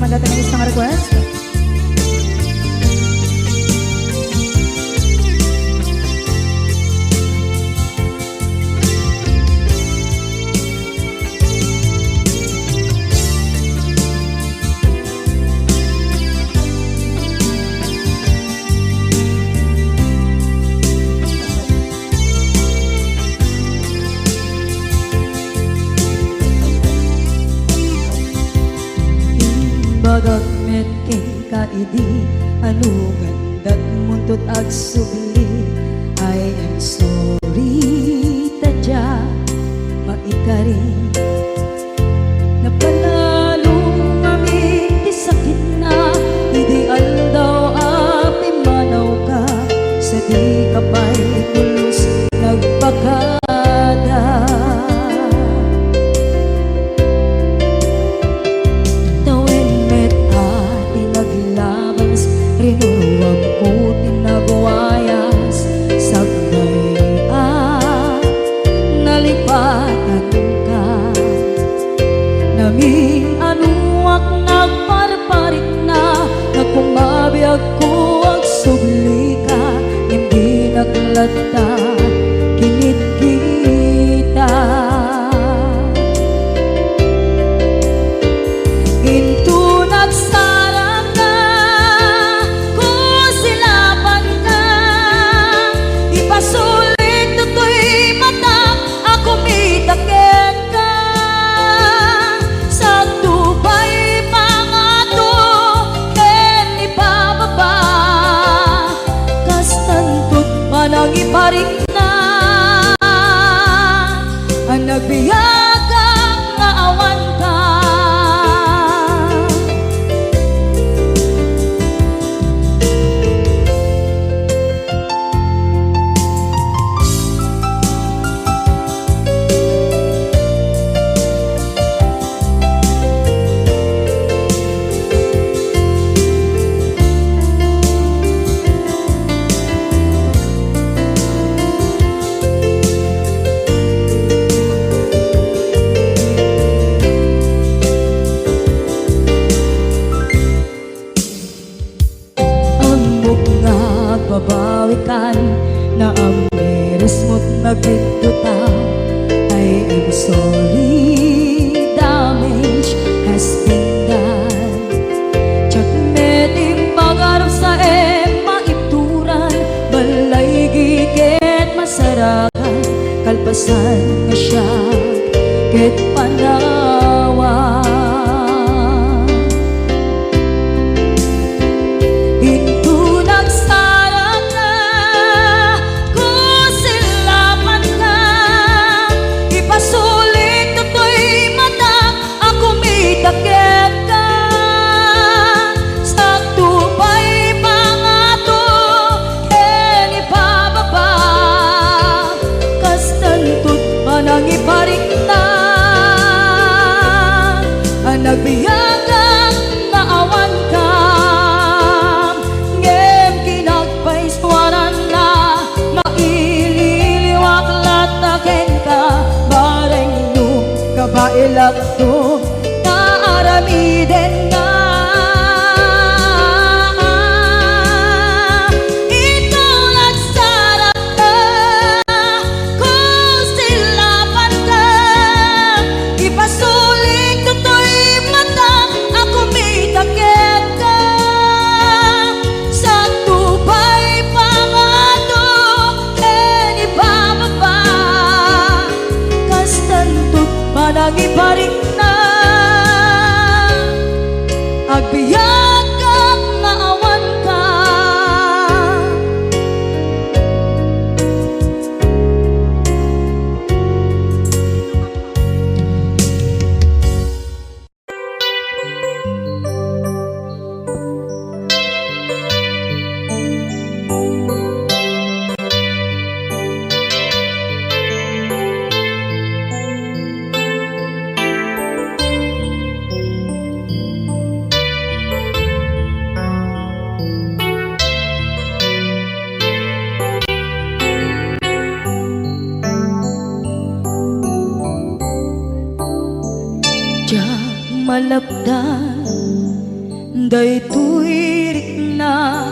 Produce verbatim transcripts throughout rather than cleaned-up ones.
Manda tayo isang request. Imbagak met kenka idi, ano nga indatmo 'nto agsubli? I am sorry, ta diak maikari. Napanalo ngamin ti sakitna idi aldaw a pimmanawka, sa dika pay pulos nagpakada. Tawen met a ti naglabas, rinuruamko ti nagwayas, sakbay a nalipatanka. Namin-anoak nagparparikna, nagkumabiagko agsublika, ngem dinak latta kinitkitak. Inton agsarangka, kusilapanka, ipasulit toy matak a kumita kenka. Sakto pay pangato ken ipababa, kastanto ti panangiparikna. A nagbiagak nga awanka. Ammok nga agbabawikan, naamires mo't nagbiddota. I am sorry, damage has been done. Diak met impagarupsa a maibturan, balaygi ket masarakan, kalpasan nga siak ket panawan. Inton agsarangka, kusilapanka, ipasulit toy matak a kumita kenka. Sakto pay pangato ken ipababa, kastanto ti panangiparikna. A nagbiagak nga awanka, ngem kinagpaisuaranna, maililiwak latta kenka, bareng no kabaelakto, ta aramidenna. Inton agsarangka, kusilapanka, ipasulit toy matak a kumita kenka. Sakto pay pangato ken ipababa, kastanto ti panangiparikna. Agbiagak nga awanka. Diak malapdan Daytoy rikna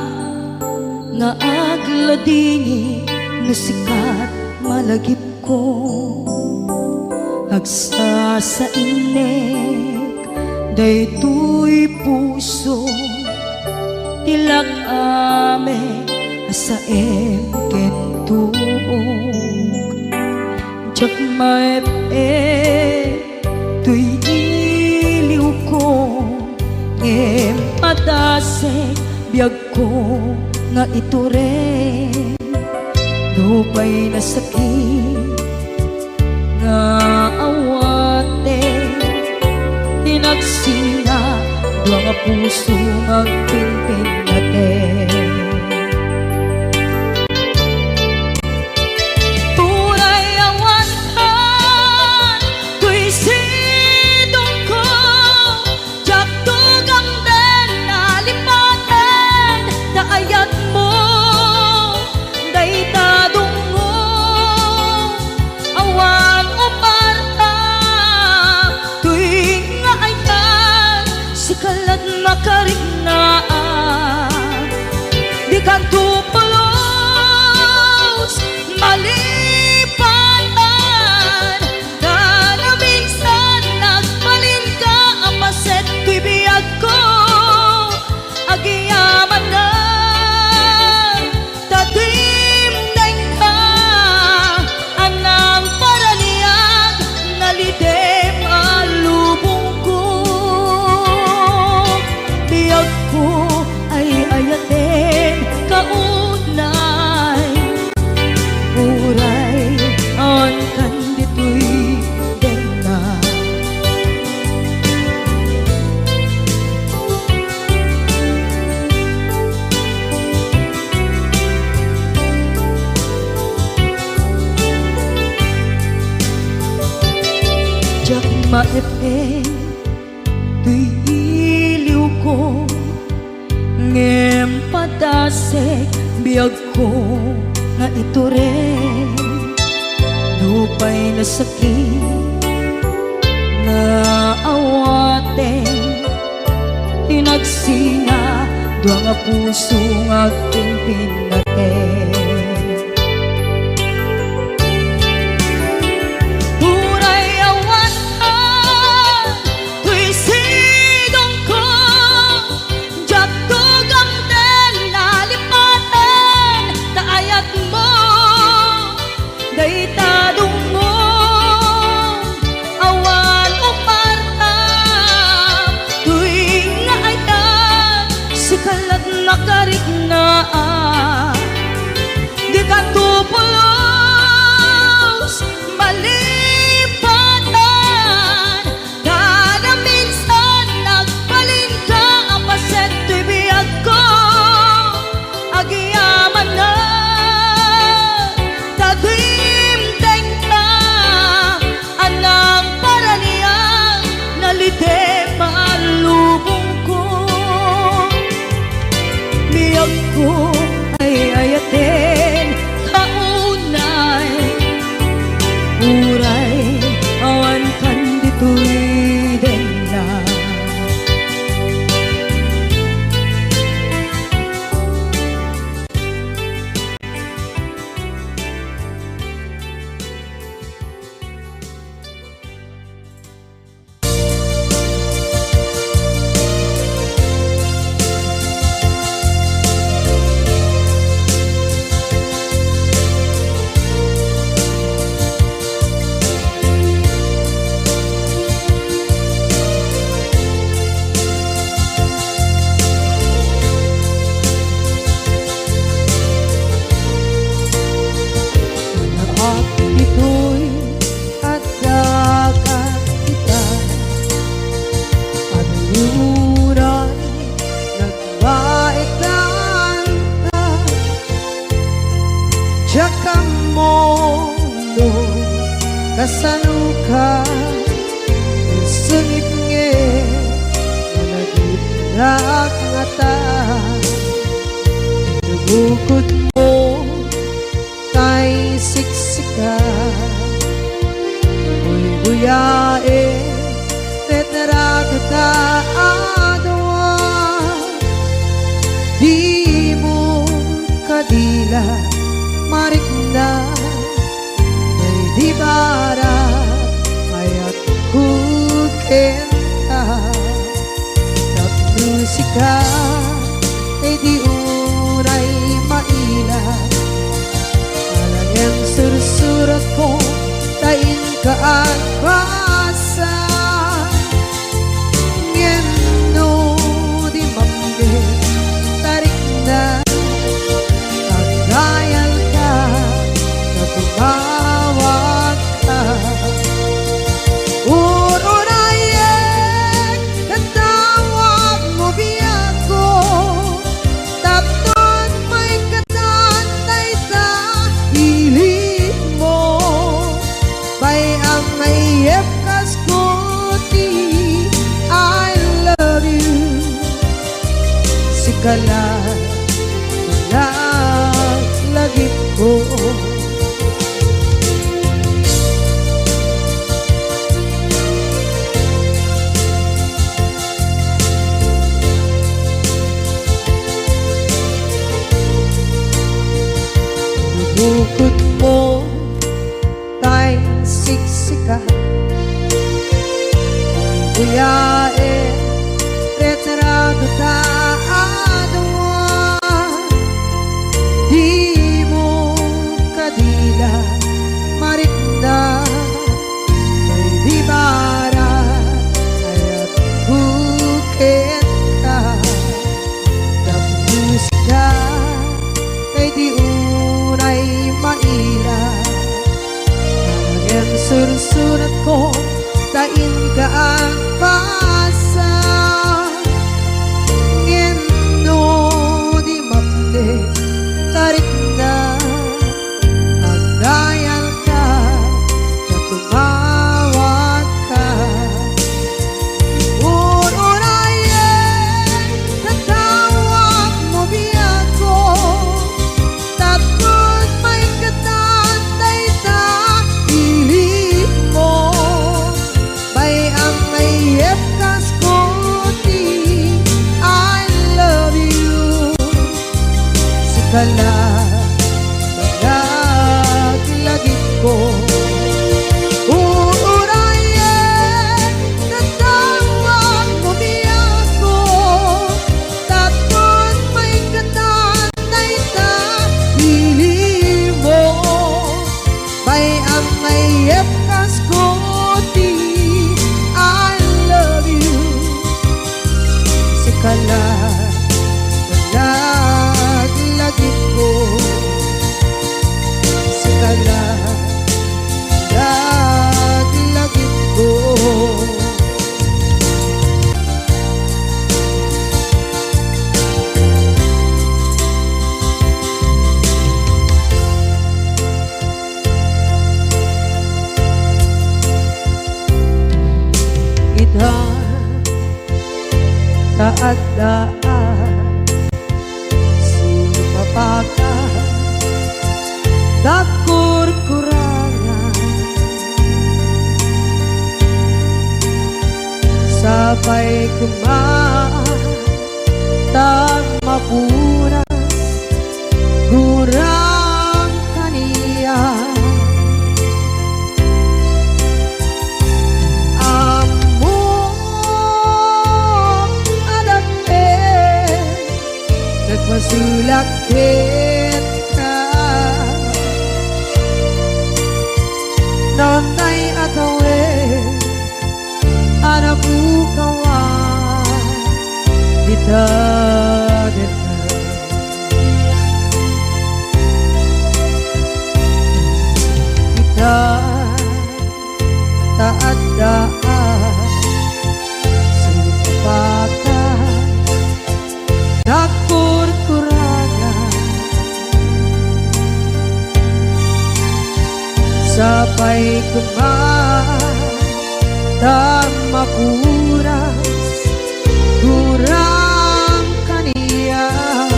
nga agladingit no sika ti malagipko. Agsasainek daytoy puso ti lak-am a saem ken tuok. Diak maep-ep toy iliwko, ngem padasek biagko nga itureng. Nupay nasakit nga awaten, inagsina dua nga puso nga agpinpinnaten. Uray awan toy sidongko, diak tugamden a lipaten ta ayatmo dayta dungngo. Awan umarta toy nga ayat, sika la't makariknaan. Dikanto pulos malipatan, ta naminsan nagbalinka a paset toy biagko. Agyamanak ta dimdengka a nangparaniag, nalidem a lubongko. Biagko, ay-ayatenka unay, uray awan kan ditoy denna. Diak maep-ep toy iliwko, ngem padasek biagko nga itureng. Nupay nasakit nga awaten, inagsina dua nga puso nga agpinpinnaten. Uray awan toy sidongko, diak tugamden a lipaten ta ayatmo dayta dungngo. Awan umarta toy nga ayat, sika la't makariknaan. Dikanto pulos malipatan, ta naminsan nagbalinka a paset toy biagko. Agyamanak ta dimdengka a nangparaniag, nalidem a lubongko. Biagko, ay-ayatenka unay, uray awan kan ditoy denna. Naak ditoy adda ket ita, anuray nagbaetan ta. Diak ammo no kasanoka, sungit ngem malagipdak ngata. Nabukotmo tay siksika, buybuyaen ti naragta a dua. marikna, daydi bararayatko kenka. Tapno sika, daydi unay maila, ala nga sursuratko, ta inka agbasa. Ngem no di mamdi, tarikna, agdayalka, ta tumawagka. Ur-urayek, katawagmo biagko, tapno maikkan dayta ilinmo. Bay-am nga iyepkasko ti I love you. Sika la, lagipko. Bukod mo tay siksika. Kuyae, retrato ta adua. Dimo kadila, marikna, daydi bararayatko kenka. Tapno sika, daydi unay maila, ngem sursuratko, ta inka agbasa. Ngem no di mamdi, tarikna, agdayalka, ta tumawagka. Ur-urayek, katawagmo biagko, tapno maikkan dayta ilinmo. Bay-am nga iyepkasko ti I love you. Sika la, lagipko. Ur-urayek, katawagmo biagko, tapno maikkan dayta ilinmo. Bay-am nga iyepkasko ti I love you. Sika la, laglagipko. Sika la, laglagipko. Ita, ta adda a sumapaka, dagkurkurangan. Sapay koma ta mapuras, gurang kaniak. Ammok a dakkel, nagpasulak kenka. Naunay a tawen, a napukawan dita deta. Ita, ta adda a sumapaka, nagkurkuragan. Sapay koma ta mapuras, gurang kaniak.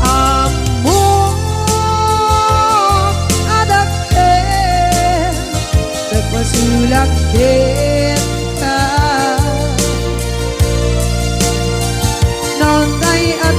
Ammok a dakkel, nagpasulak kenka. Naunay a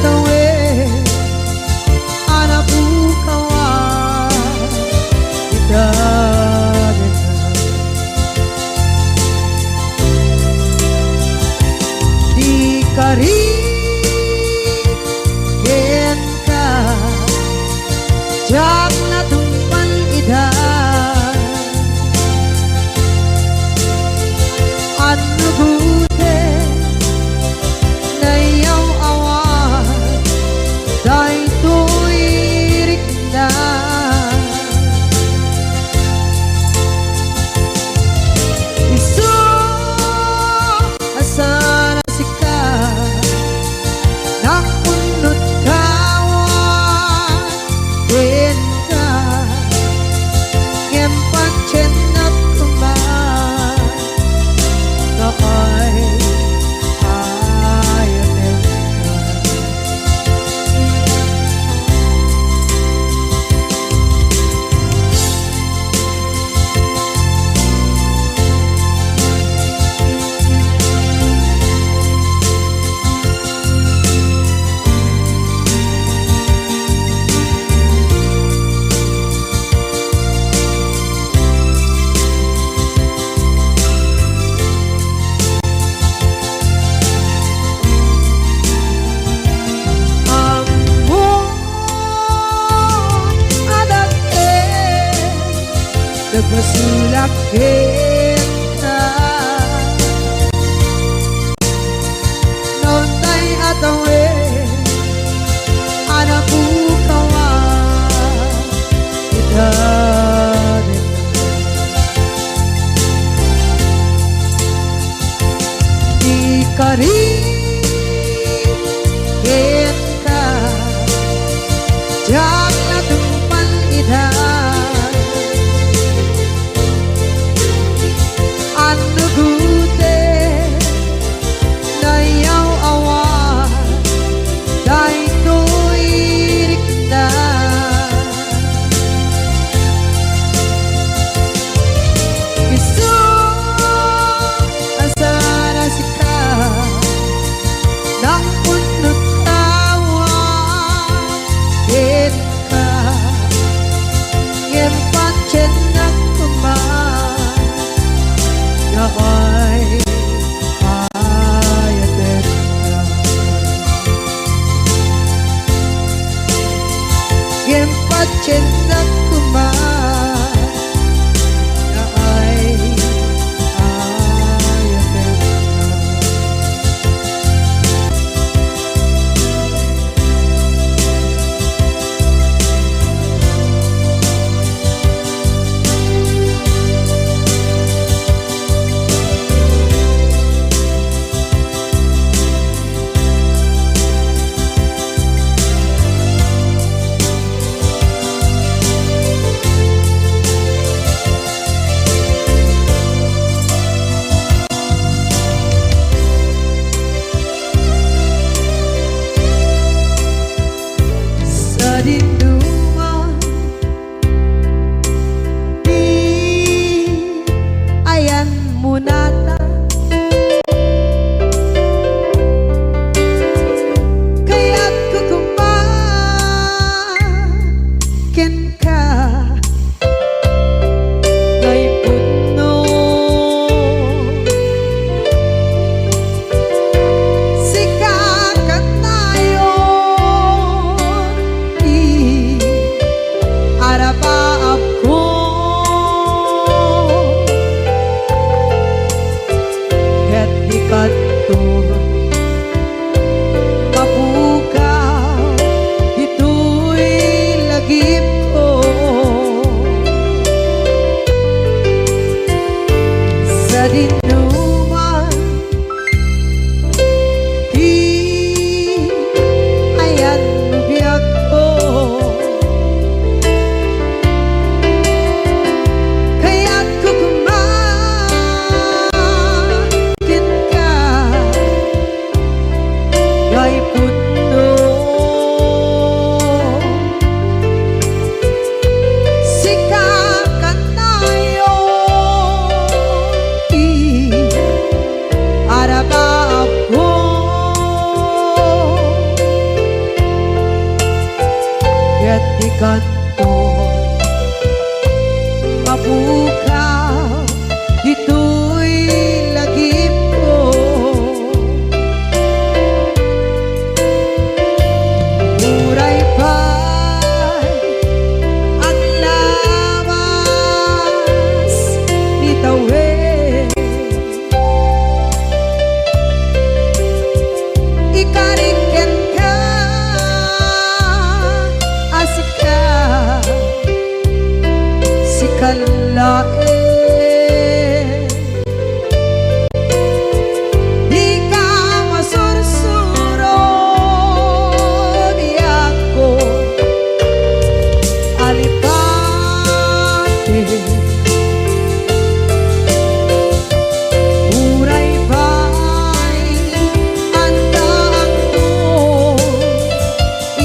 Nagpasulak kenka. Naunay a tawen a napukawan ita. Ikarit kenka, diak la tungpal ida. Annugoten, nayaw-awan daytoy rikna. Isu a sara sika, nangpunot awan kenka, ngem patiennak koma nga ay-ayatenka. Ngem patiennak koma nga ay-ayatenka. Sadinoman ti ayanmo nata. Kayatko koma kenka, nga ipudno. Sika kanayon ti arabaabko. Ket di kanto mapukaw ditoy lagipko. Sadinoman ti ayanmo biagko. Kayatko koma kenka, nga ipudno. Sika kanayon ti arabaabko. Ket di kanto mapukaw ditoy lagipko. Uray pay aglawas ni tawen, ikarik kenka a sika, sika laeng. Dika masursuro, biagko a lipati. Uray pay addaakto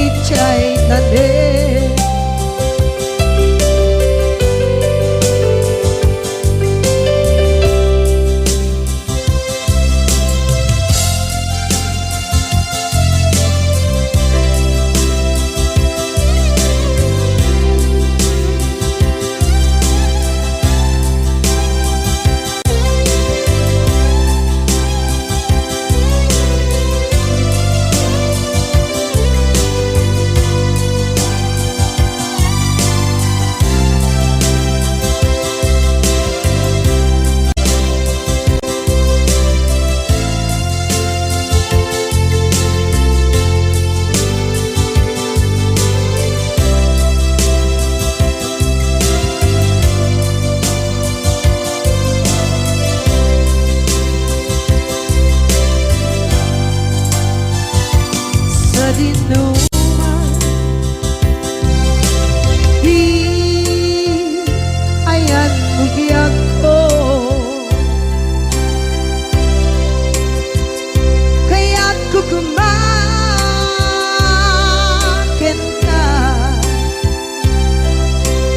idiay tanem.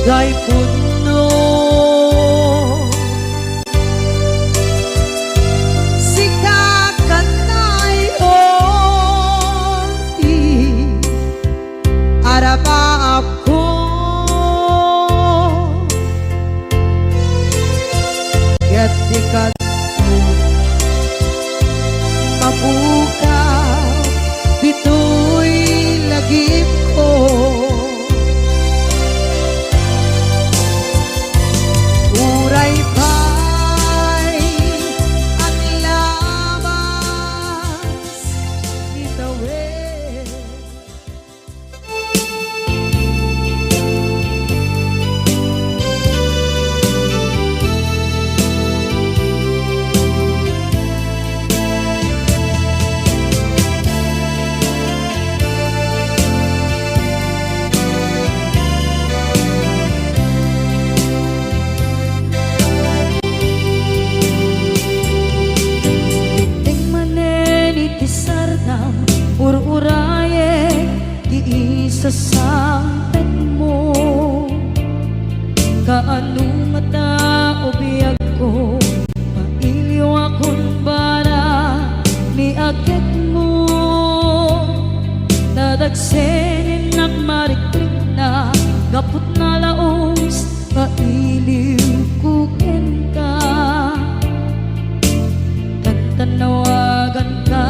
Tay punno, sika kanay ti arabaapko, ket di kano mapukaw ditoy lagipko. Uray pay aglabas itawid. Dimteng manen iti sardam, ur-urayek ti isasangpetmo. Kaano ngata, o biagko, mailiwakon bara ni agekmo? Nadagsenak marikrikna gapu ta nalaus nga iliwko kenka. Kantan nawaganka,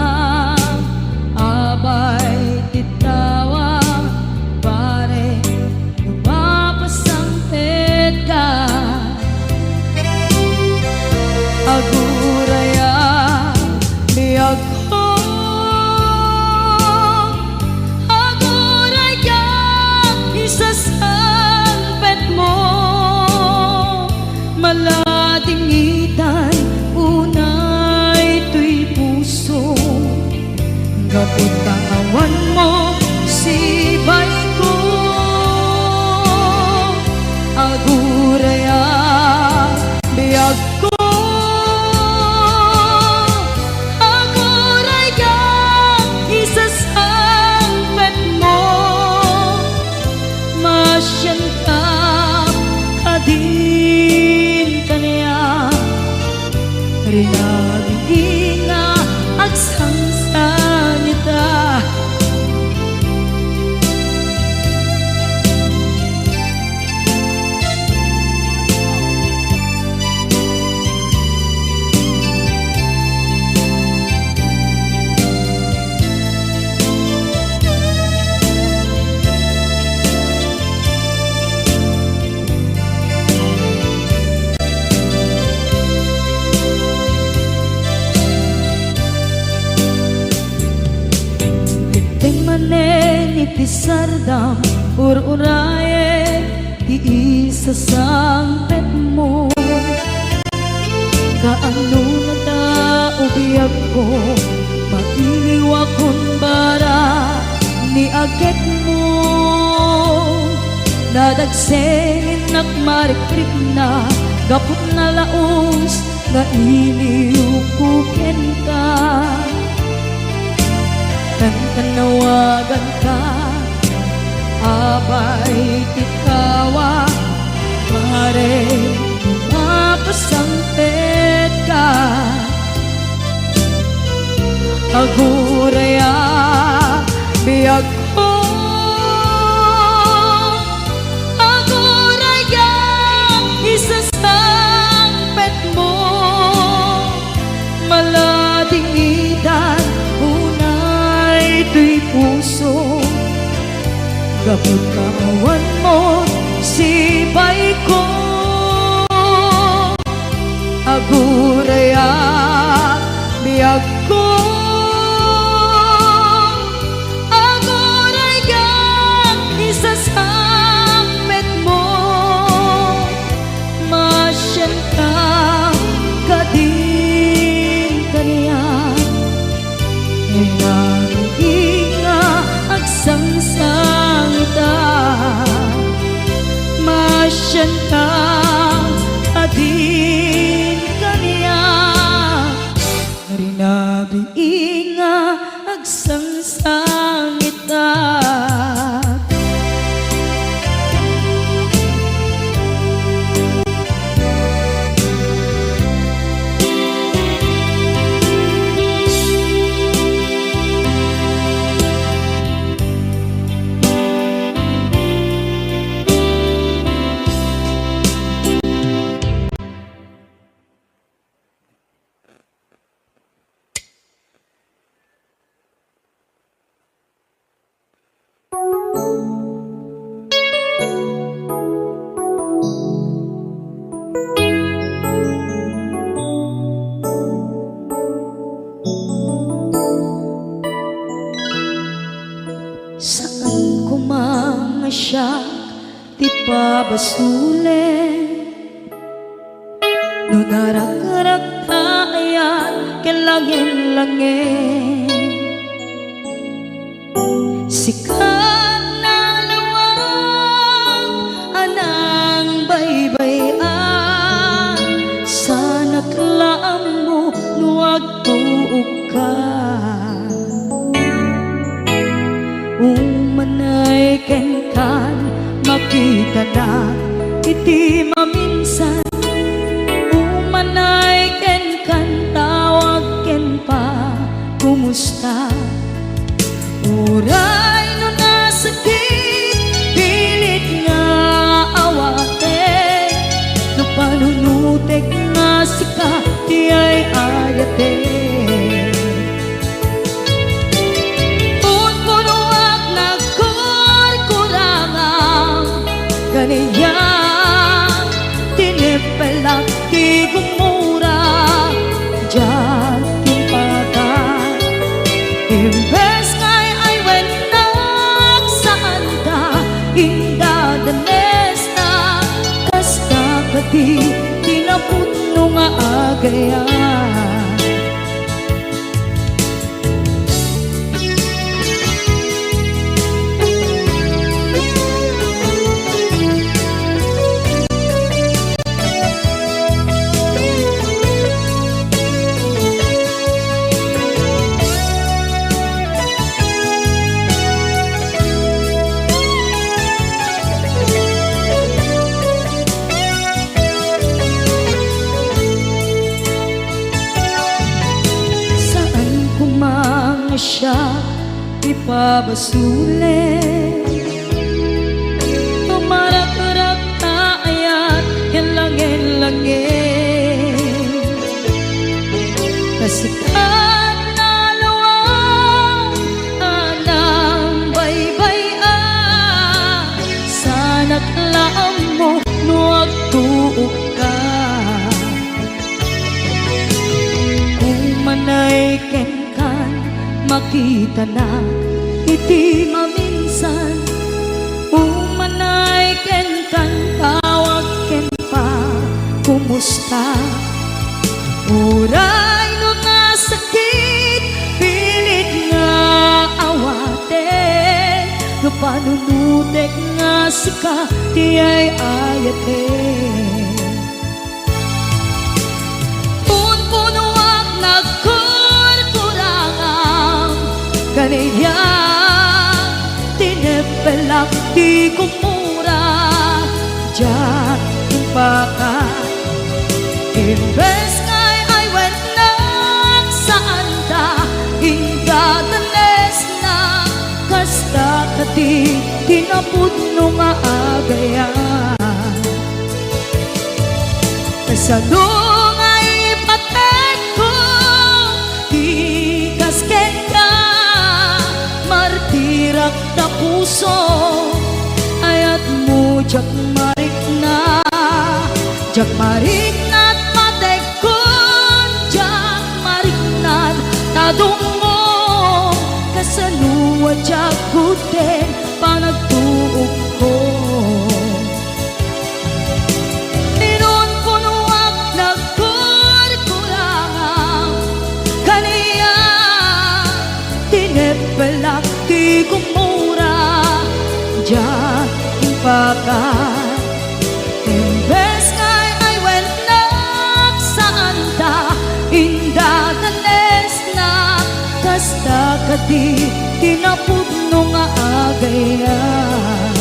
abay ti tawag, pare, no mapasangpetka. Aguraya, biagko, aguraya, isasangpetmo. Maladingitan unay toy puso, gapu ta awanmo sibaiko. Aguraya, biagko, aguraya, isasangpetmo. Masianka kadin kaniak, rinabii nga agsangsangita. Dimteng manen iti sardam, ur-urayek ti isasangpetmo. Kaano ngata, o biagko, mailiwakon bara ni agekmo? Nadagsenak marikrikna gapu ta nalaus nga iliwko kenka. Kantan nawaganka, abay ti tawag, pare, no mapasangpetka. Aguraya, biagko, aguraya, isasangpetmo. Maladingitan unay toy puso, gapu ta awanmo sibaiko. Aguraya, biagko, aguraya, isasangpetmo. Masianka kadin kaniak, rinabii nga agsangsangita. Masianka kadin kaniak, rinabii nga agsangsangita. ipabasolek no narakrakta ayan ken langin-langin. Sika nalawag a nangbaybay-an, sanak la ammo no agtuokka. Umanay kenkan, makitanak iti maminsan. Umanay kenkan, tawag ken pa, kumusta? Uray no nasakit, pilit nga awatek, no panunutek nga sika ti ay-ayatek. Punpunoak nagkurkurangam, kaniak, tineppelak ti gumura, diak impaka. Imbes nga ay-aywennak, saanta indadanesna, kasta kadi ti napudno nga agayam. Saan koma nga siak ipabasolek, tumarakrakta ayan ken langin-langin. Kasta nalawag a nangbaybay-an, sanak la ammo no agtuokka. Umanay kenkan, makitanak iti maminsan. Umanay kenkan, tawag ken pa, kumusta? Uray no nasakit, pilit nga awatek, no panunutek nga sika ti ay-ayatek. Punpunoak nagkurkurangam, kaniak, tineppelak ti gumura, diak impaka. Imbes nga ay-aywennak, saanta indadanesna, kasta kadi ti napudno nga agayam. Kasano nga ipatekko ti kas kenka, martirak ta puso, ayatmo diak marikna, diak marikna ta patekkon, diak marikna ta dumngog, kasano a diak gudden panagtuokko. Inunpunoak nagkurkurangam, kaniak, tineppelak ti gumura, diak impaka. Imbes nga ay-aywennak, saanta indadanesna, kasta kadi ti napudno nga agayam.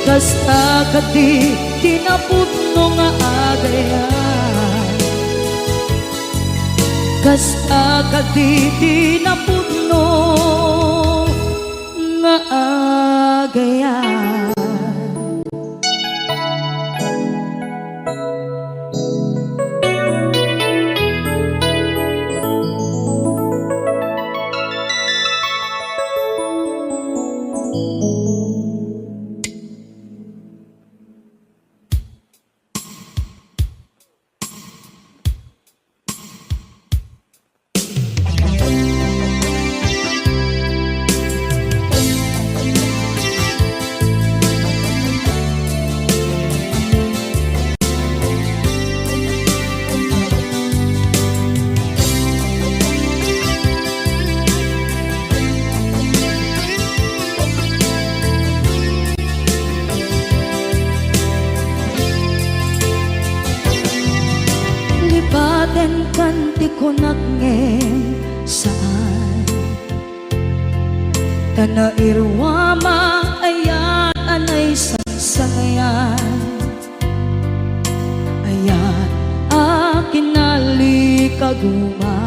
Kasta kadi ti napudno nga agayam. Kasta kadi ti napudno nga agayam. kunak ngem saan. Ta nairuama, ayan a naisangsangayan. Ayan a kinalikaguma.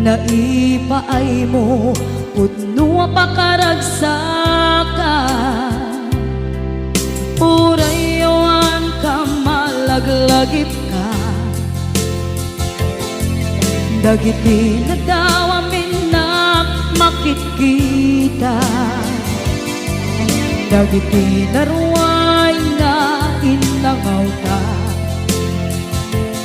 Naipaaymo pudno a pakaragsakan. Uray awan ka malaglagipka. Dagiti nadawa, minnak makitkita. Dagiti naruay nga innangawta.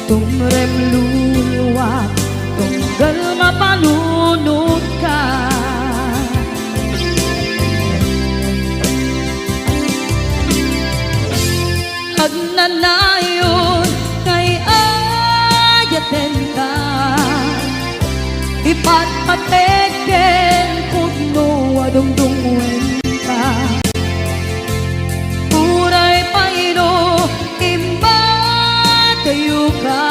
Tumrem luluak, tunggal mapanunotka. Agnanayon nga ay-ayatenka, ipatpatek ken pudno a dungdungngoenka. Uray pay no immadayoka,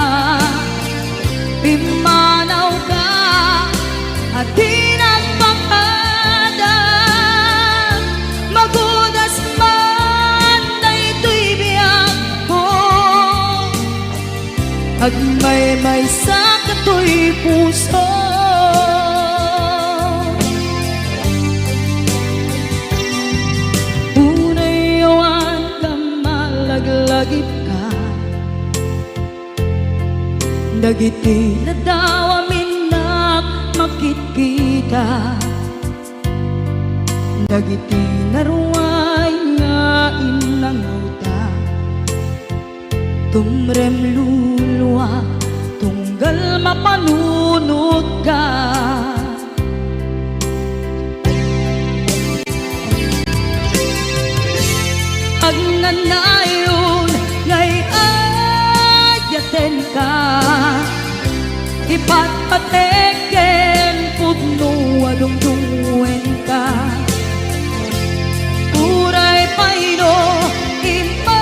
pimmanawka a di nagpakada. Magudas man daytoy biagko, agmaymaysa katoy puso. Uray awan ka malaglagipka. Dagiti nadawa, minnak makitkita. Dagiti naruay nga innangawta. Tumrem luluak, tunggal mapanunotka. Agnanayon nga ay-ayatenka, ipatpatek ken pudno a dungdungngoenka. Uray pay no immadayoka,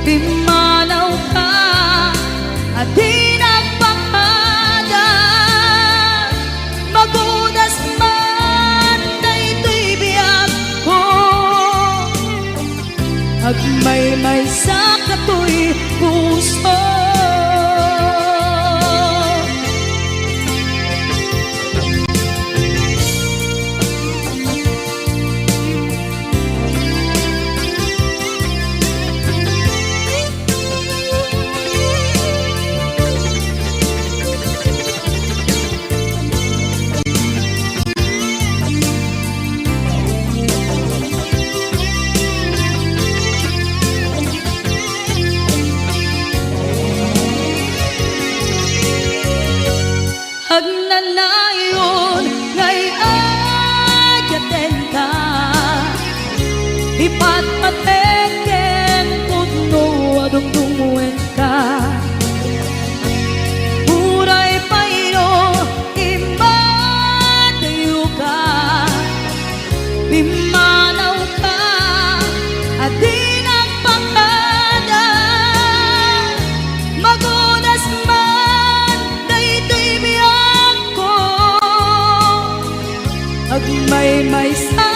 pimmanawka a di nagpakada. Magudas man daytoy biagko, agmaymaysa katoy puso. Agnanayon nga ay-ayatenka, ipatpatek ken pudno a dungdungngoenka. Uray pay no immadayoka, pimmanawka a di nagpakada. Magudas man daytoy biagko, agmaymaysa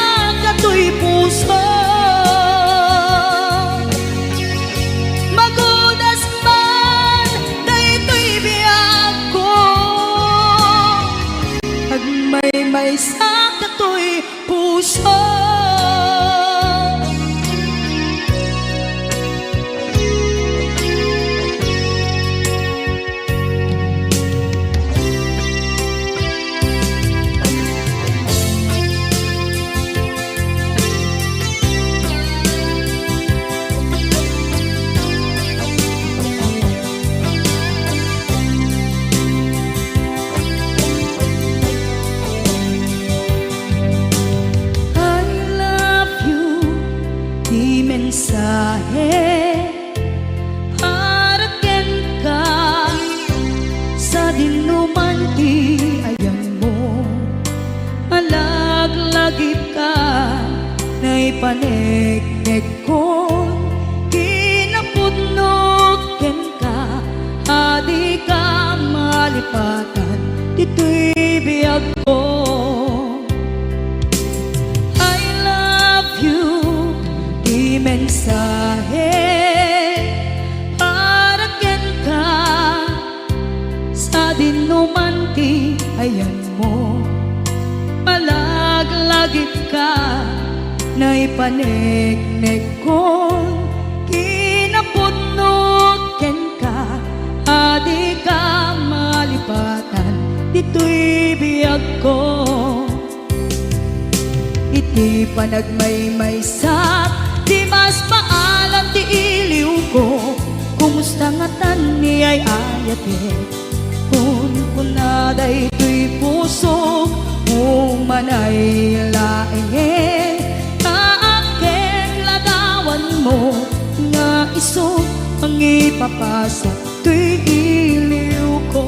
katoy puso. Magudas man daytoy biagko, agmaymaysa katoy puso. I love you, ti mensahe para kenka. Sadinoman ti ayanmo, malaglagipka, naipaneknekkon kinapudno. malipatan ditoy biagko. I love you, ti mensahe para kenka, sadinoman ti ayanmo. Malaglagipka, naipaneknekkon kinapudno kenka, a dika malipatan ditoy biagko. Iti panagmaymaysak, dimas paalan ti iliwko. Kumusta ngatan ni ay-ayatek? Kunkuna daytoy pusok, umanay laengen. Naakkek ladawanmo nga isu mangipapasa toy iliwko.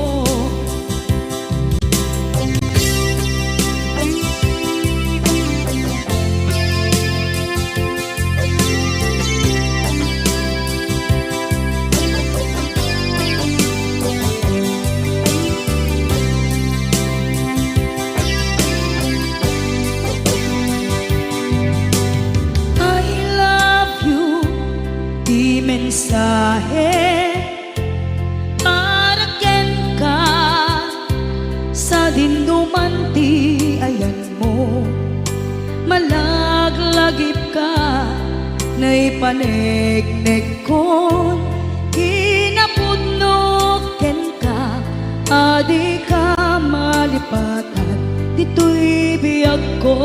I love you, ti mensahe para kenka, sadinoman ti ayanmo. Malaglagipka, naipaneknekkon kinapudno kenka, a dika malipatan ditoy biagko.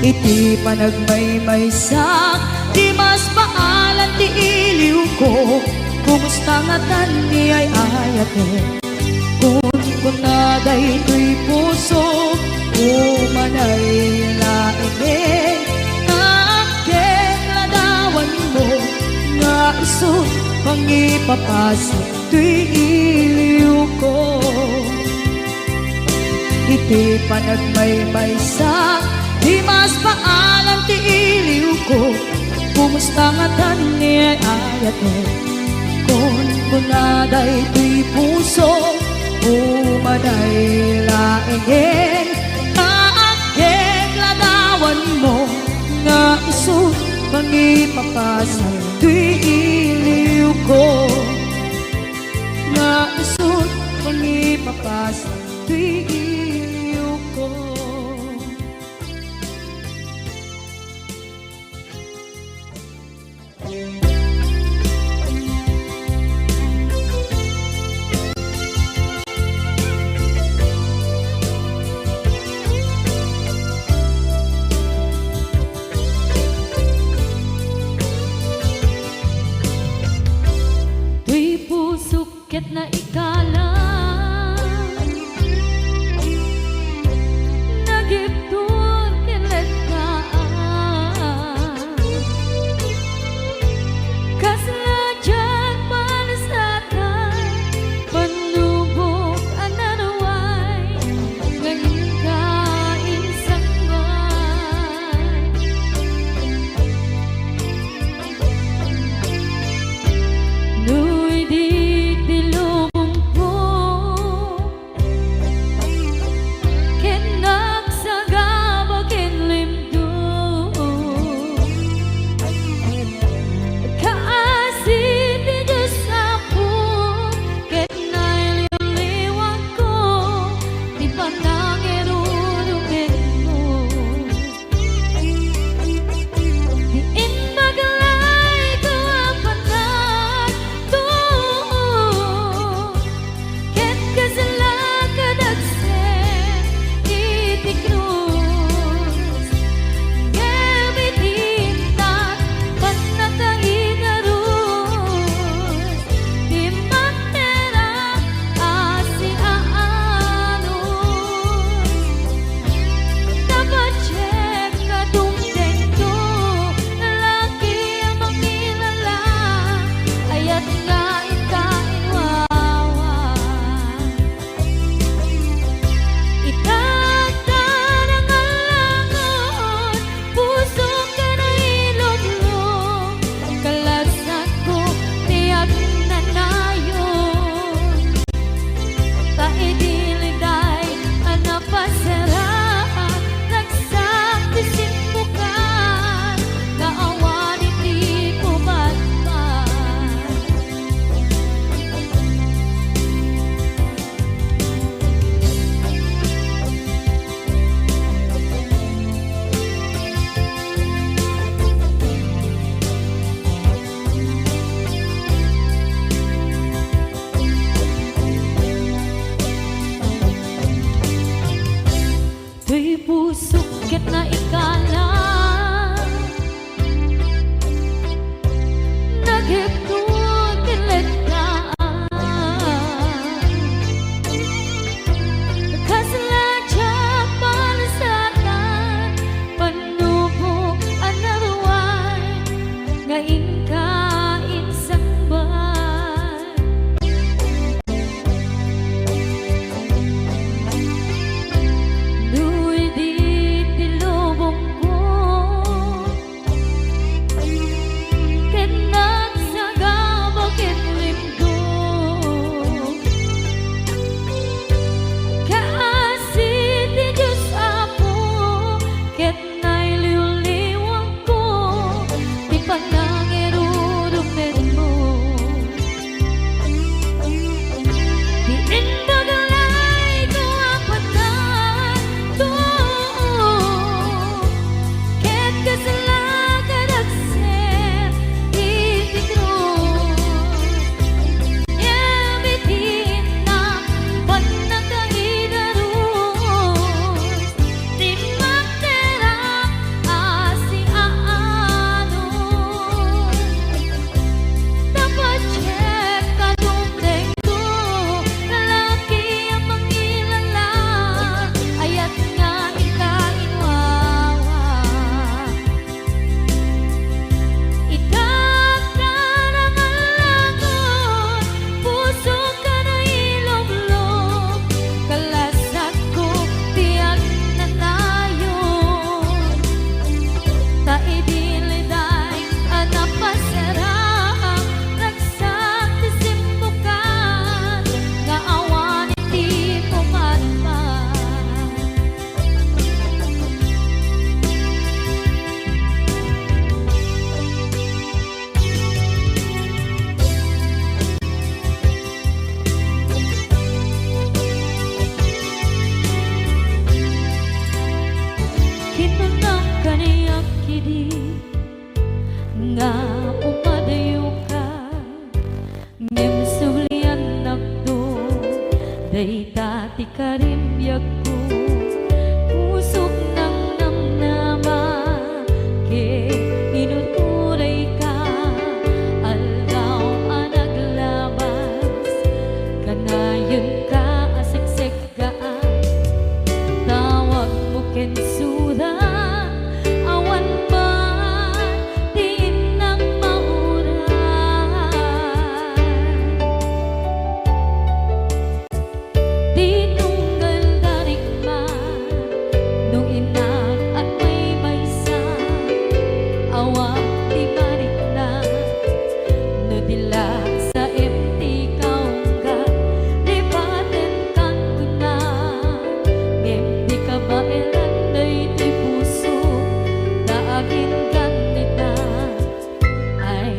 Iti panagmaymaysak, dimas paalan ti iliwko. Kumusta ngatan ni ay-ayatek? Kunkuna daytoy pusok, umanay laengen. Naakkek ladawanmo nga isu mangipapasa toy iliwko. Iti panagmaymaysak, dimas paalan ti iliwko. Kumusta ngatan ni ay-ayatek? Kunkuna daytoy pusok, umanay laengen. Naakkek ladawanmo nga isu mangipapasa toy iliwko. Nga isu mangipapasa toy iliwko. Toy pusok ket naikalang. pusok ket naikalan. Nagipnod ken lettaan. Kasla diak malasatan, panubok a naruay nga inka insangbat. No idi ti lubongko ket nagsagaba ken limgo, kaasi ti Dios Apo, ket nailiwliwangko ti panangirurumenmo. Ti imbag layko a patayto, ket kasla kadagsen iti krus. Ngem iti innak, pannakaidarus, dimmakderak a siaano. Napadiek a dumtengko, lalaki a mangilala, ayat nga inka inwawa. Idaak a nangallangon, pusok a nailublog, kalasakko ti agnanayon. Ta idi liday a napasraak, ragsak ti simmukan nga awan ti pumatpat. Kinunam kaniak idi nga umadayoka, ngem subliannakto, dayta ti karimbiagko. Pusok nangnamnama ket inururayka, aldaw a naglabas, kanayon ka a seksek gaan. Tawagmo ken sura, awan man ti innak mauray. Tinunggal da rikma, no innak agmaymaysa, awan ti marikna. No di la saem ti kaungga, lipatenkan kuna, ngem di kabaelan daytoy puso, ta aginggan ita. Ay,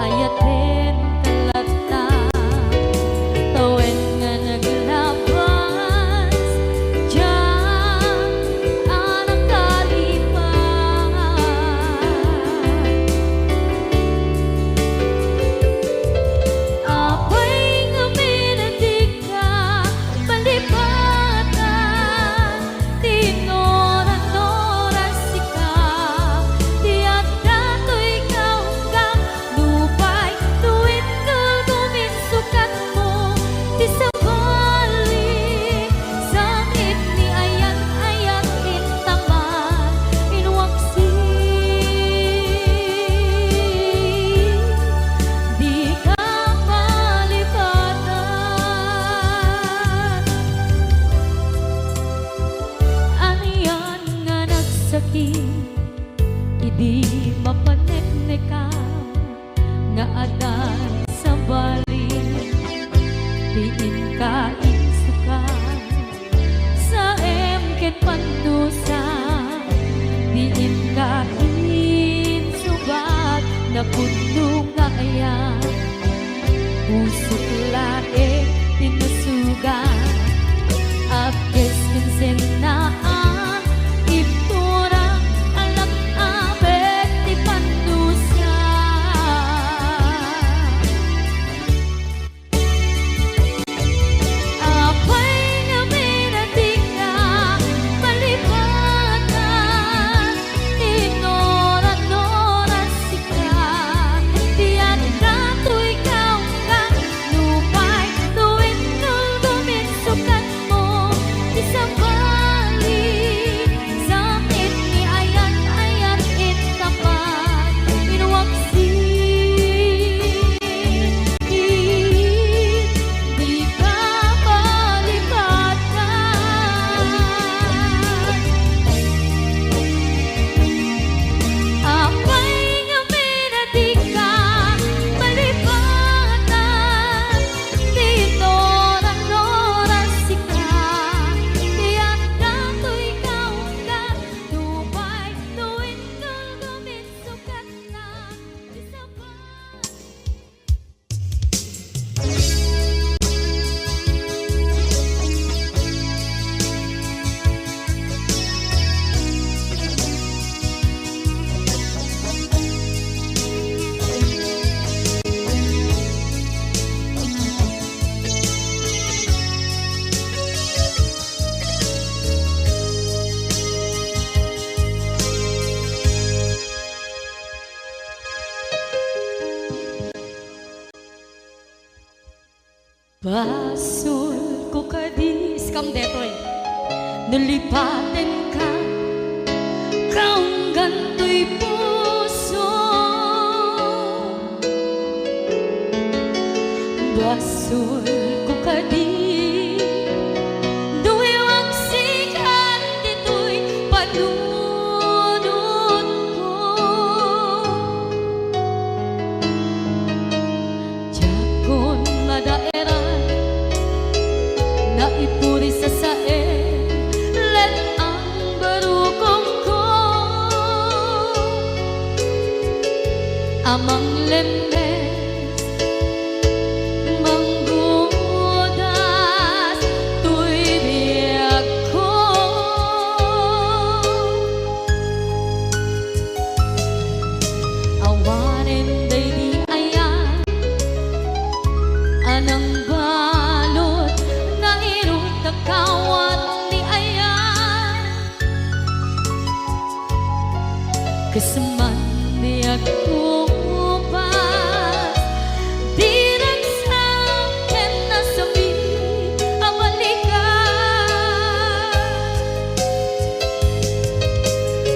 ayatenka latta, tawen nga naglabas, diak a nakalipat. Apay ngamin a dika malipatan, ti nuran-nuran sika, ti adda toy kaunggam, nupay no inggulgom insukatmo ti sabali. Sangit ni ayat-ayat intamar, inwaksi, dika malipatan. Anian nga nagsakit idi mapaneknekam, nga adda sabali ti inka insukat. Saem ken pandusa ti inka insubat, napudno nga ayat. Pusok laeng ti nasugat, apkes ken sennaan, ibturak a lak-abek Basolko kadi, iskam detoy. No lipatenka, kaunggan toy puso. Basolko kadi, no iwaksikan ditoy panunotko. Diakon madaeran, naipuri sasae, let-ang barukongko. A manglemmes, manggudas toy biagko. Awanen daydi ayan a nangbalud, nairut a kawat ti ayan. Kas man biagko pas, di ragsak ken nasakit a balikan.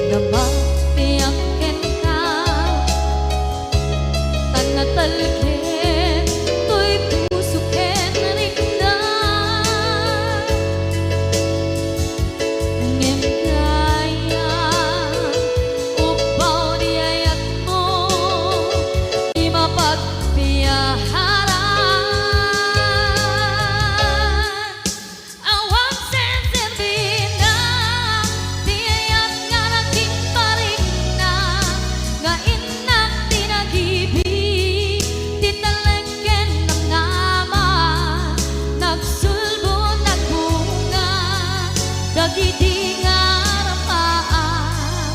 Namatiak kenka, ta natalged toy puso ken rikna. Ngem dayta, ubbaw ti ayatmo, ti mapagpiaharan. Awan senserbina ti ayat nga naging parikna, nga innak ti nagibi, ti talek ken namnama, nagsulbo, nagbunga, dagidi nga rapaak,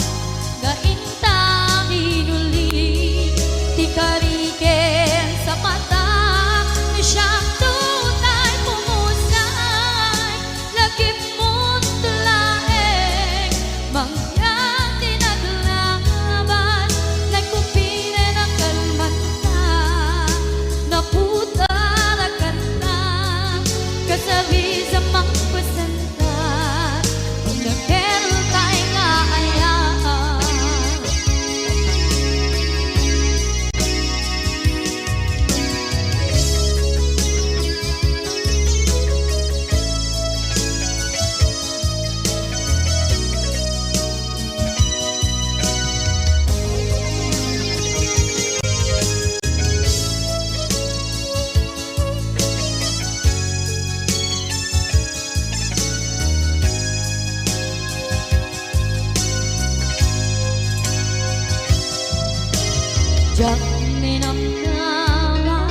nga inta minuli, ti kari ken sapata, siak tutay pumusay, lagipmo laeng, mangyan ti naglaban, nagkupiren a kalmanta, naputar a kanta, kasabis a mangpasentar, pagnakel tay nga ayat. Diak minamnama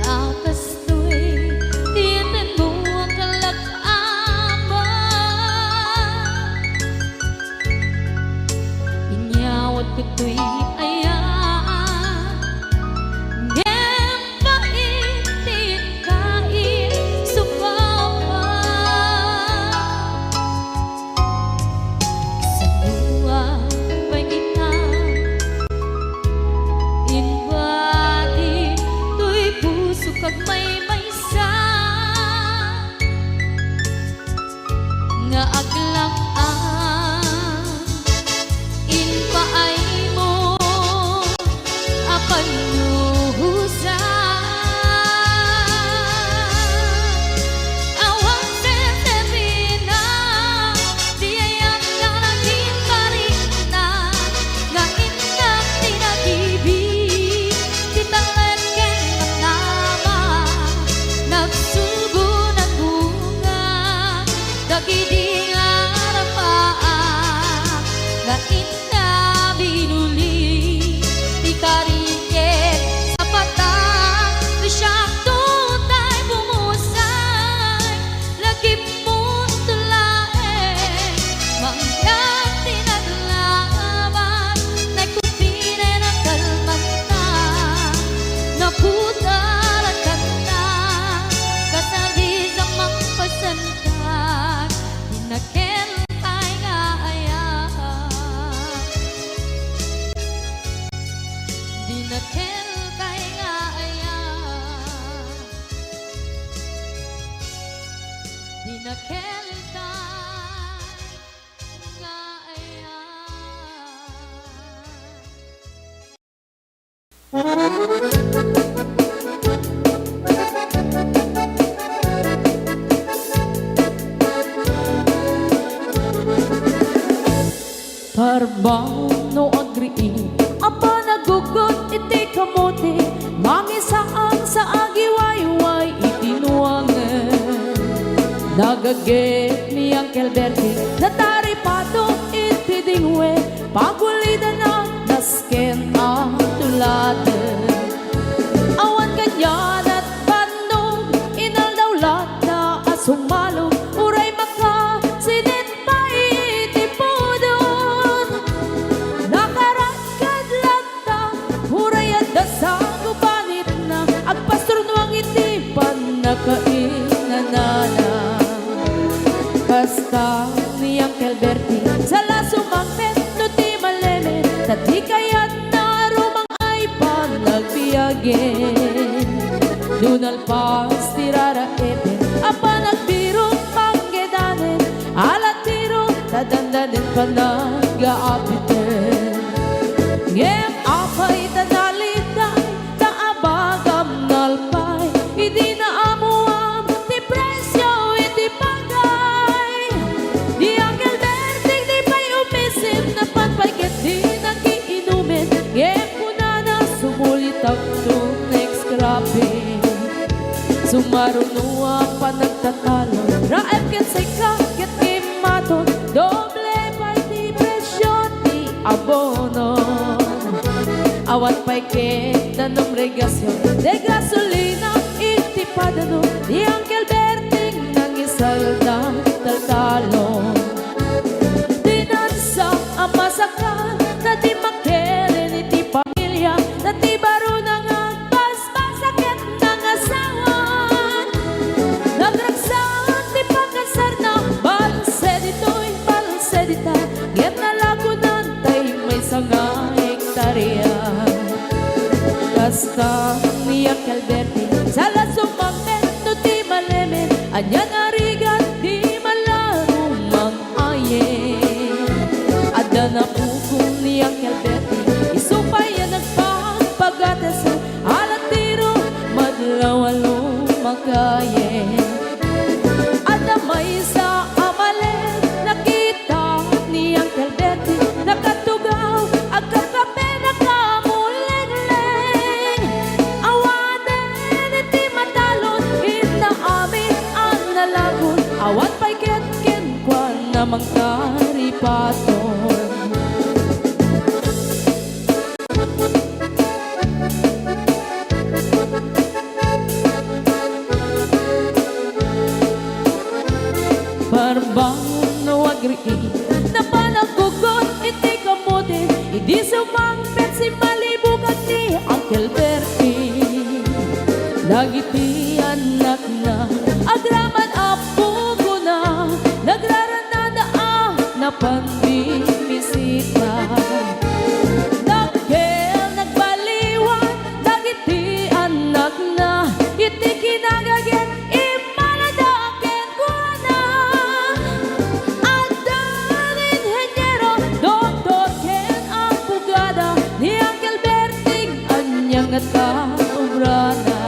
a kastoy ti intenmo a kalak-aman. Inyawat ko toy ayat, ngem pait ti inkaisupawan. Kasanoan pay ita, imbati toy pusok agmaymaysa. Nga aglak-am, impaaymo a pannuhosan. Awan senserbina ti ayat nga naging parikna, nga innak ti nagibi, ti talek ken namnama, nagsulbo, nagbunga, dagidi nga rapaak, nga inna binuli, ti kari ken sapata, ti siak tutay pumusay, lagipmo laeng, mangyan ti naglaban, nagkupiren a kalmanta, naputar a kanta, kasabis a mangpasentar, pagnakel tay nga ayat. Parbangon no agriid a panaggugot iti kamote, mangisaan sa agiwayway iti nuangen. Nagaget ni Uncle Bertie, nataripato iti dingwe, pagulidana nasken a tuladen. Awan kanian a bannog, inaldaw latta a sumalo, uray makasinit pay iti pudot. Nakarakkad latta, uray adda sa gubanitna, agpasturnuang iti pannakainanana. Kasta ni Uncle Bertie, sala sumangpet no ti malemed, ta di kayatna a rumangay panagbiagen. No nalpas ti raraepen a panagbirok panggedanen, alatiro ta dandanen panagaapiten. Ngem apay ta naliday, ta abagam nalpay, idi naamuam ti presio iti pagay. Ni Uncle Berting di pay umisit, napan pay ket di nakiinumen, ngem kunana sumulitakto next cropping. Sumaruno a panagtatalo, raep ken sika ket immaton, doble pay ti presio ti abono. Awan pay ket danum regasion, de gasolina iti padano, ni Uncle Berting nangisalda taltalon. Pinansa a masakal, ta di makilen iti pamilia, ta ti barona nga agbasbasa ket nangasawan. Nagragsak ti pagkasarna, balse ditoy, balse dita, ngem nalagunan tay maysa nga hektaria. Kasta ni Uncle Bertie, sala sumangpet no ti malemed, ania nga rigat di malaru mang-ayen. Adda napukaw ni Uncle Bertie, isu pay a nagpapagates, alatiro madlaw a lumakayen. Adda maysa a malemed, nakita ni Uncle Bertie, nakatugaw, agkapkape, nakamulengleng. Awanen iti matalon, inna amin a nalagon, awan pay ket kenkuana mangtaripaton. Parbangon no agriid, napan naggugot iti kamote, idi sumangpet simmalibukag ni Uncle Bertie. Dagiti annakna, agraman a pugona, nagraranada a napan bimisita. Dakkel nagbaliwan dagiti annakna, iti kinagaget immalada kenkuana. Adda inheniero, doktor ken abogada, ni Uncle Berting ania ngata obrana.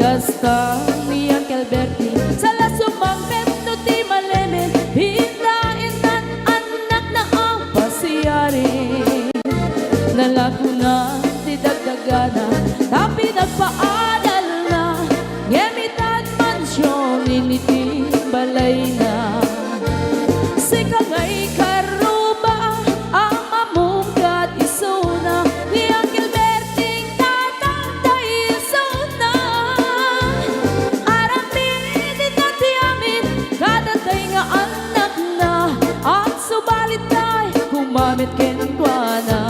Kasta ni Uncle Berting, sala sumangpet no ti malemed, pinta innan annakna a pasiari. Nalagunan ti dagdagana, ta pinagpaadalna, ngem itan mansion iti balayna. Sika ngay karruba a mamungkat isuna, ni Uncle Berting tatangtay isuna. Aramid ita ti amin, kadatay nga annakna, agsubalit tay kumamet kenkuana.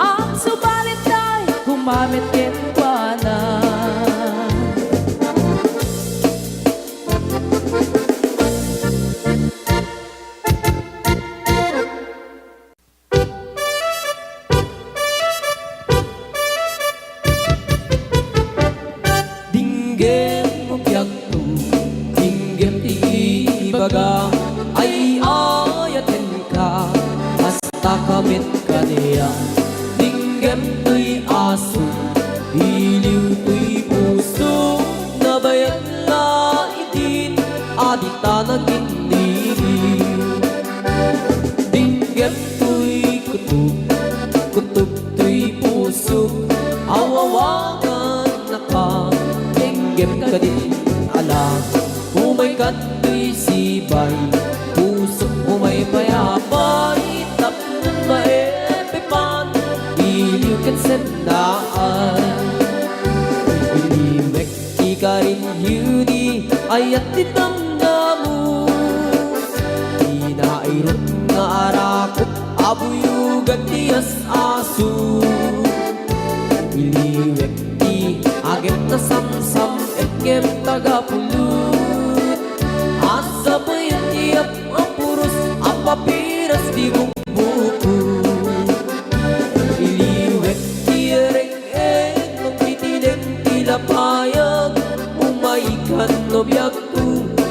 Agsubalit tay kumamet kenkuana. Dinggem, biagko, dinggem ti ibagam, ay-ayatenka, hasta ka met kaniak. Ding- Dinggem toy aso, iliw toy puso, nabayag la idin a dita nagnigiw. Dinggem toy kutob, kutob toy puso, awawagannaka. Dinggem kadin ala, umay kadtoy sibay, pusok umay pay apay, tapno maipipan, iliw ken sennaan. Iliwek ti karin Judy, ayat ti damdamo. Ti nairut nga arakop, abuyugan ti as-aso. Iliwek ti agek nasamsam, et ngem tagapulot. Asapuyen ti ap-, apuros, apapiras ti bukbukot. Iliwek ti reng-, Eng, magtitilek ti lapayag, umaykan no biagko,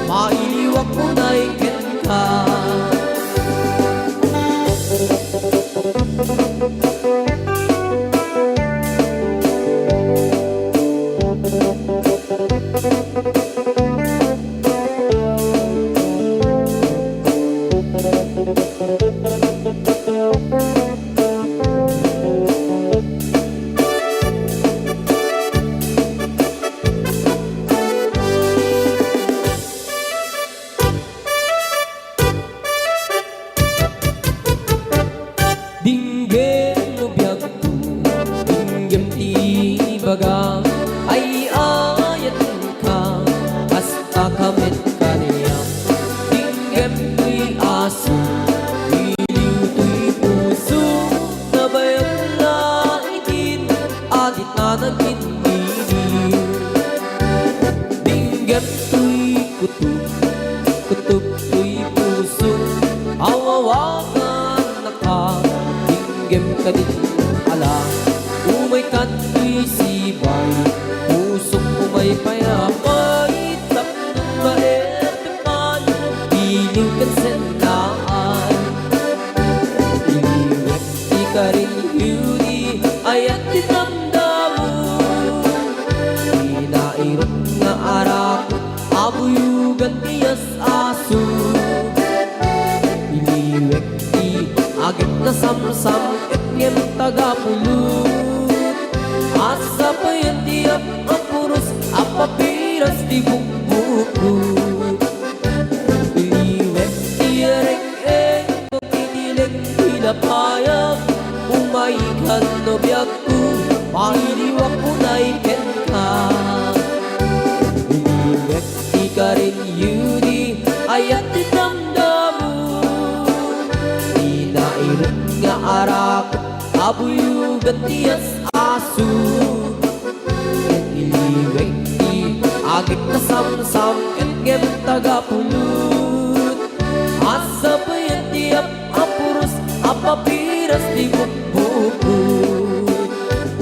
mailiwak unay kenka. Dinggem no biagko, dinggem ti ibaga, ay ayatenka, kasta ka met kaniak. Dinggem toy aso, iliw toy puso, nabayag la idin a dita nagnigiw. Dinggem toy kutob, kutob toy puso, awawagannaka. Dinggem kadin ala, umay kadtoy sibay, pusok umay pay apay, tapno maipipan, iliw ken sennaan. Iliwek ti karin Judy, ayat ti damdamo. Ti nairut nga arakop, abuyugan ti as-aso. Iliwek ti agek nasamsam, et ngem tagapulot. Asapuyen ti ap-, apuros, apapiras ti bukbukot. Iliwek ti reng-, Eng, magtitilek ti lapayag, umaykan no biagko, mailiwak unay kenka. Iliwek ti karin Judy, ayat ti damdamo. Ti nairut nga arakop, abuyugan ti as-aso. Iliwek ti agek nasamsam, et ngem tagapulot. Asapuyen ti ap-, apuros, apapiras ti bukbukot.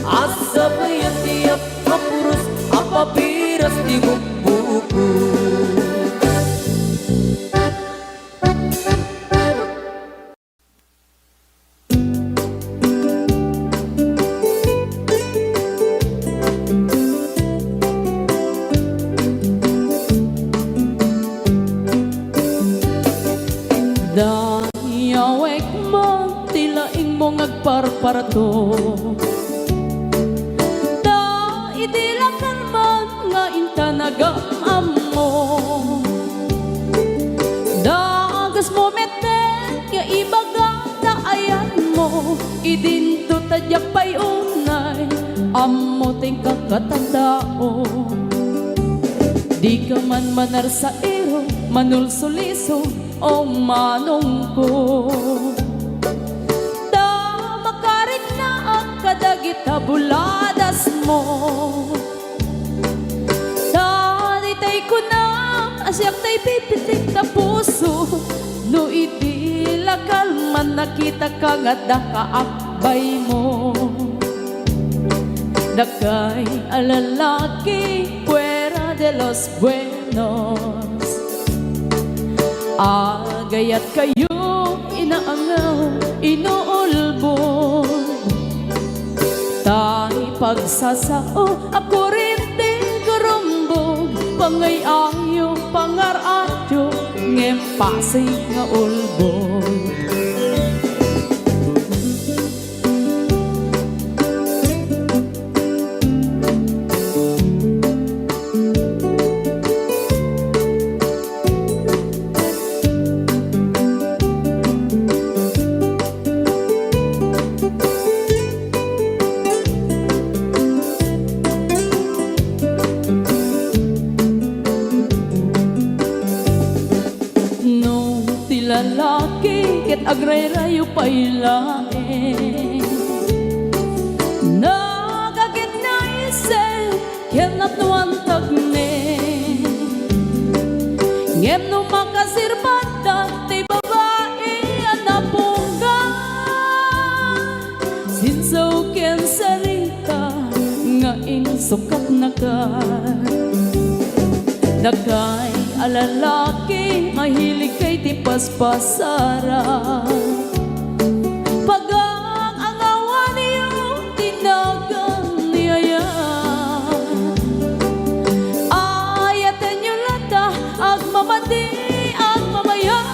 Asapuyen ti ap-, apuros, apapiras ti bukbukot. Dayawek man ti laingmo nga agparparto. Ta idi lakal man nga intan agam-ammo. Dagasmo metten nga ibaga ta ayanmo, idinto ta diak pay unay ammo ti inkakatadao. Dika man manarsairo, manulsuliso, o manongko. Ta makariknaak kadagita buladasmo. Ta daytay kunam a siak tay pipitik ta puso, no idi lakal man nakitaka nga adda kaakbaymo. Dakay a lalaki fuera de los buenos. Agayat kayo, inaangaw, inuulbod. Ta ipagsasao a kurente gurumbog, pangay-ayo, pangar-ayo, ngem pasig nga ulbod. No ti lalaki ket agrayrayo pay laeng, nagaginaysay ken napnoan tagneng. Ngem no makasirbada ti babai a napungan, sinsaw ken sarita nga insukatnaka. Dakay a lalaki, mahiligkay ti paspasaran. Pagang-angawanyo ti nagan ni ayat. Ayatenyo latta, agmamadi, agmamayat.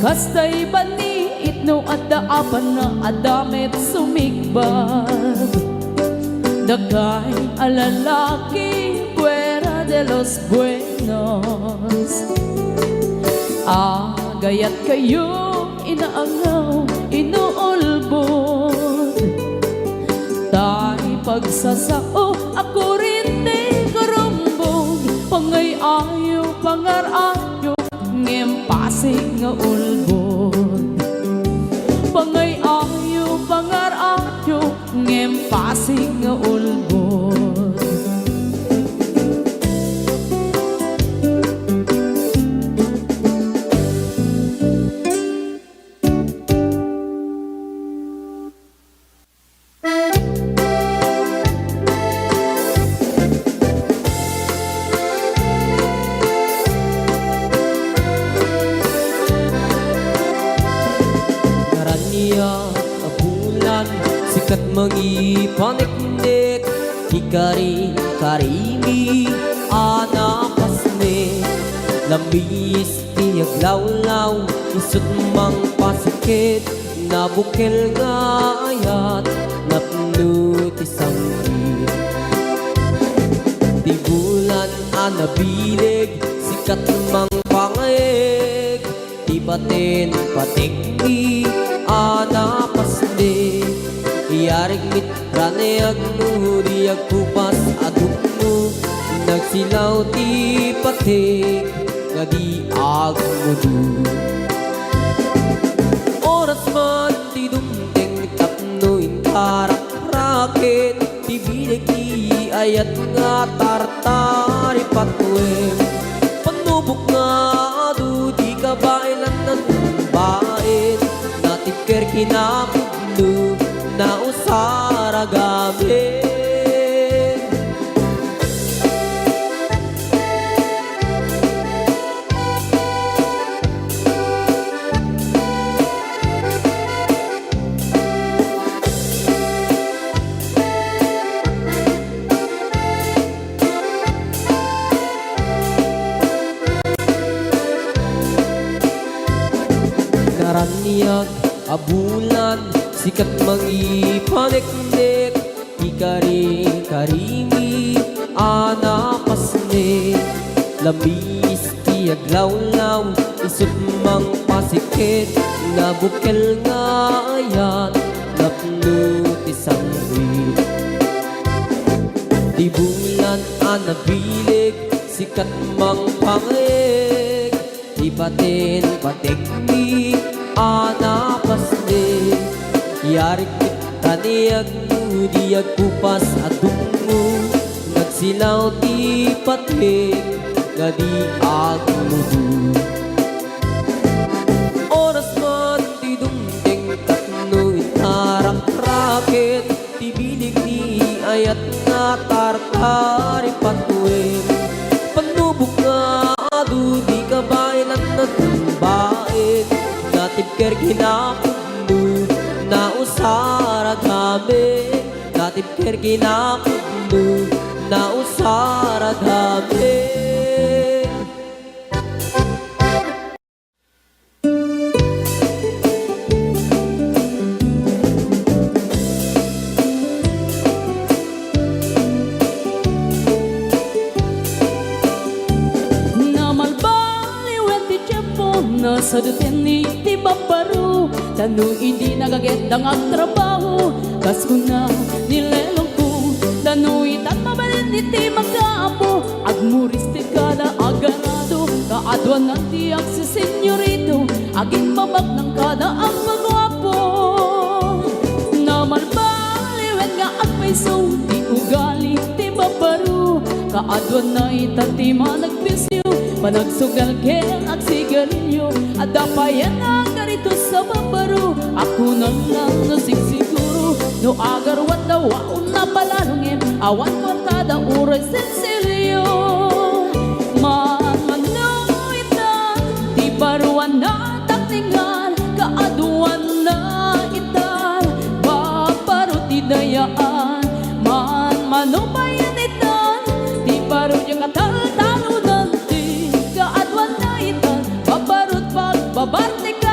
Kastay banni, itno adda apan nga adda met sumikbab. Dakay a lalaki, fuera de los buenos. Agayat kayo, inaangaw, inuulbod. Ta ipagsasao a kurente gurumbog, pangay-ayo, pangar-ayo, ngem pasig nga ulbod. Pangay-ayo, pangar-ayo, ngem pasig nga ulbod. Naraniag a bulan, sikat mangipaneknek, ti kari-karimi a napasnek. Lamis ti aglawlaw, isut' mangpasikit, nabukel nga ayat, napno ti sanggit. Ti bulan a nabileg, sikat mangpangayeg, ti baten pategmi a napasdek. Iyarig met raneag no di agkupas a dumno, nagsilaw ti pateg nga di agmudo. Oras man ti dumteng tapno intaraktraken ti bileg ti ayat nga tartaripatuen. Pannubok nga adu ti kabaelan a tumbaen, natibker kinapudno, nausaragamen. Naraniag a bulan, sikat mangipaneknek, ti kari-karimi a napasnek. Lamis ti aglawlaw, isut' mangpasikit, nabukel nga ayat, napno ti sanggit. Ti bulan a nabileg, sikat mangpangayeg, ti baten pategmi a napasdek. Iyarig met raneag no di agkupas a dumno, nagsilaw ti pateg nga di agmudo. Oras man ti dumteng tapno intaraktraken ti bileg ti ayat nga tartaripatuen. Pannubok nga adu ti kabaelan a tumbaen, natibker kinapudno, nausarag kinapudno, nausarag amin. Namalbaliwen ti tiempo, nasaduten iti babbaro, tano idi nagaget da nga agtrabaho, kas kuna ni lelongko, tano itan mabalin iti makaapo, agmuris ti kada aganado, kaaduanan ti agsisenyorito, agimbabagnan kada agpaguapo. Namalbaliwen nga agpayso ti ugali ti babbaro, kaaduanna ita ti managbisio, panagsugal ken agsigarilio. Adda payen nga agkarito sa babbaro, a kunana no sigsiguro, no agaruat da waon a palalungem, awan kuartada uray sensilio. Manmano itan ti baro a nataknengan, kaaduanna itan babbaro ti dayaan. Manmano payen itan ti baro diak a taltalonan, ti kaaduanna itan babbaro ti pagbabartikan.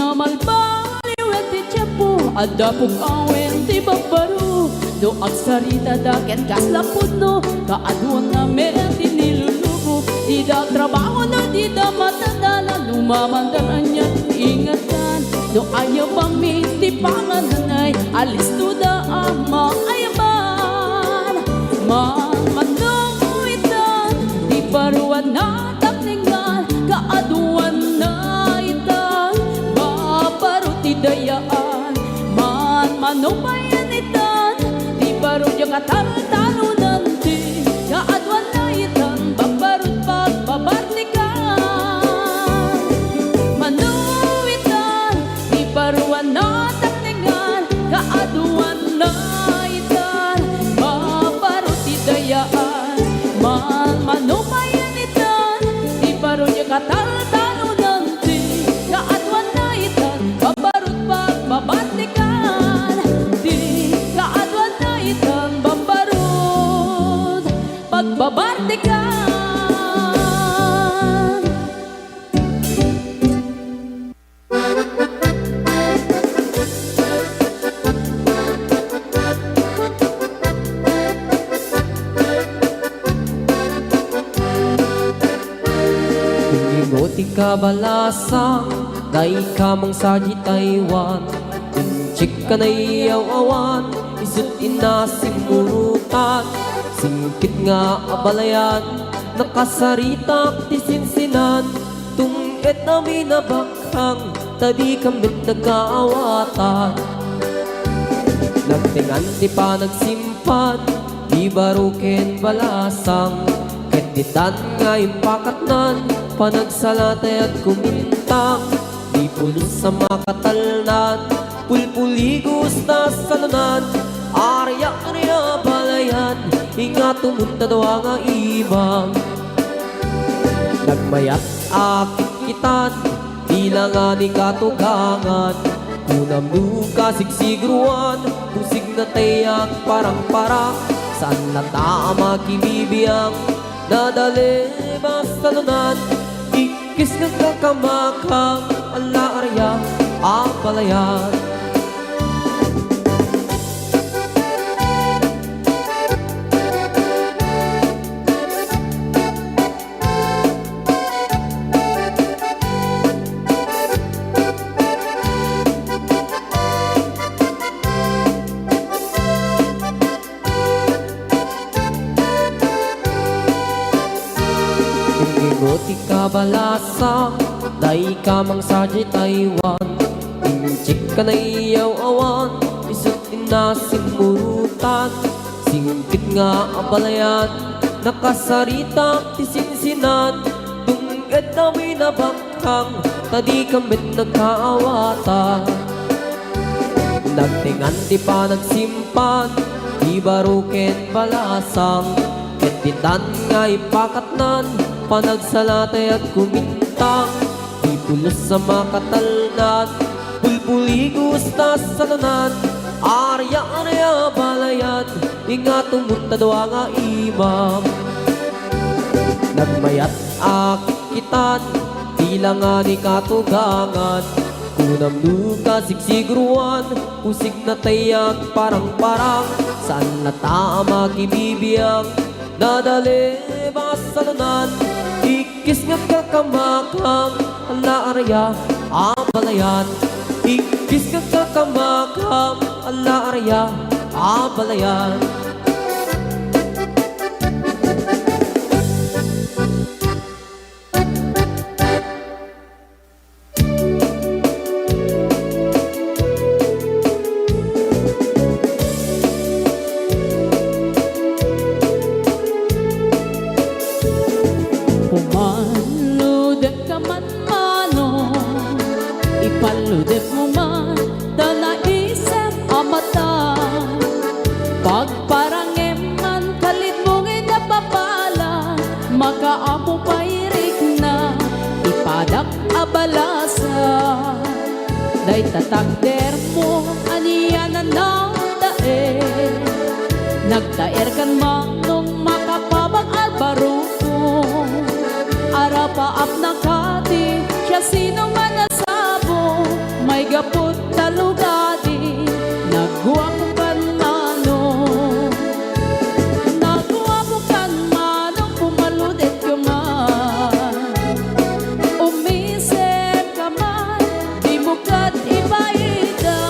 Namalbaliwen ti tiempo, adda pug-awen ti babbaro. No agsaritada ket kasla pudno, kaaduanna met ti nilulubo. Dida agtrabaho no dida matadalan, no mamandan ania ti ingatan. No ayabami ti pangananay, alistoda a maayaban. Manmano itan ti baro a nataknengan, kaaduanna itan babbaro ti dayaan. Manmano payen itan ti baro diak a taltalonan, ti kaaduanna itan babbaro ti pagbabartikan. Mano itan ti baro a nataknengan, kaaduanna itan babbaro ti dayaan. Manmano payen itan ti baro diak a taltalonan, ti kaaduanna itan babbaro ti pagbabartikan. Ti kaaduanna itan babbaro ti pagbabartikan. Inimo ti kabalasang, dayka mangsa diay Taiwan. Inchik ka naiyaw-awan, isut' inna simmurutan. Singpet nga abalayan, nakasaritak ti sinsinan. Tung-et amin a bakhang, ta dikam met nagkaawatan. Nagtengan ti panagsimpan, ti baro ken balasang. Ket ditan nga impakatnan, panagsala ti agkumintang. Di pulos a makatalnan, pulpuligos ta salunan. Arya, arya, balayan, ingatomon ta dua nga ibang. Nagmayat a kitkitan, bilangan ni katugangan. Kunam no kasigsigruan, tusig na tay agparangparang. Saan latta a makibibiang, nadalem a salunan. Ikkis nga kakamakang, ala, arya, a balayan. Inimo ti kabalasang, dayka mangsa diay Taiwan. Inchik ka naiyaw-awan, isut' inna simmurutan. Singpet nga abalayan, nakasaritak ti sinsinan. Tung- Ket dami nabangkang, ta dikam met nagkaawatan. Nagtengan ti panagsimpan, ti baro ken balasang. Ket ditan nga ipakatnan, panagsala tay agkumintang. Ti pulos a makatalnan, bulbuligos ta salonan. Aria, aria, balayan, ingato met ta dua nga imam. Nagmayat a kikitan, ti langa ni katugangan. Kunam no kasigsigruan, usig na tay agparang-parang. Saan latta a makibibiang, nadalem a salonan. Ikkis nga kakamakam, ala aria a balayan. Ikkis nga kakamakam, ala aria a balayan. Pumaludek ka man, manong, ipaludekmo man ta naisem a mata. Pagparangem man, kalidmo nga napapala, makaammo pay rikna, ipadak a balasa. Dayta takdermo, ania a nagtaer? Nagtaer kan manong makapabag a baroko. Arapaapna kadi, siasino man a sabo, maigaput ta lugadi, nagguapo kan manong. Nagguapo kan manong, pumaludek ka man. Umisip ka man, dimo ket ibaida.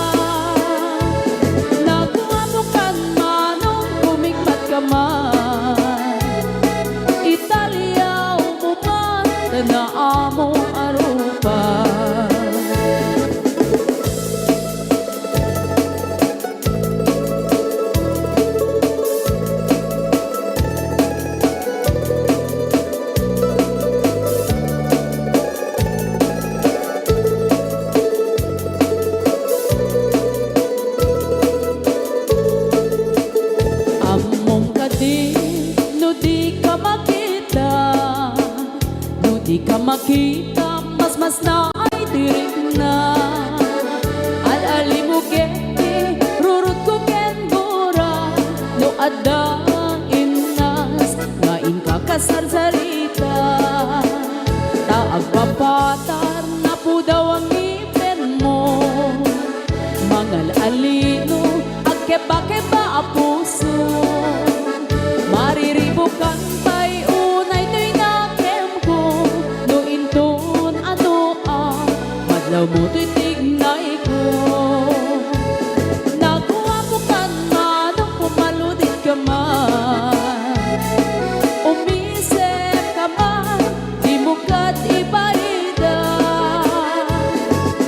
Nagguapo kan manong, umikmat ka man. Italiawmo man ta naammo a rupa. Ammom kadi no dika makita? No dika makita, masmasnaay ti rikna. Al-alimo ket ti rurutko ken gura, no adda innas nga inka kasarsarita. Ta agpapatar, napudaw a ngipenmo. Mangal-alino, agkebakeba a puso. Mariribukan pay unay toy nakemko, no inton ano a madlawmo toy tignayko. Naguapo kan manong, pumaludek ka man. Umisip ka man, dimo ket ibaida.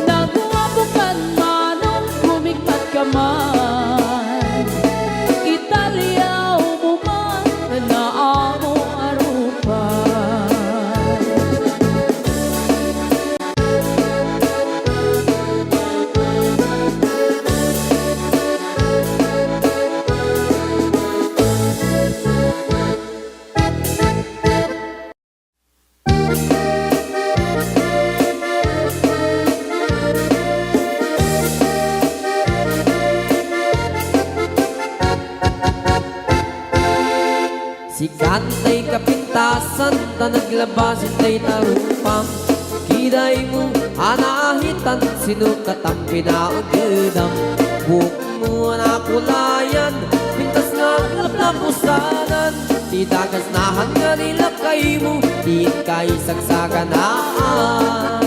Naguapo kan manong, umikmat ka man. Italiawmo man ta naammo a rupa. Sikan tay kapintasan, ta naglabas tay tarupam. Kidaymo a naahitan, sino katam pinaagedam? Buokmo a nakulayan, pintas nga aglaplapusanan. Ti dagasnahan nga ni lakaymo, diin ka isagsaganaan.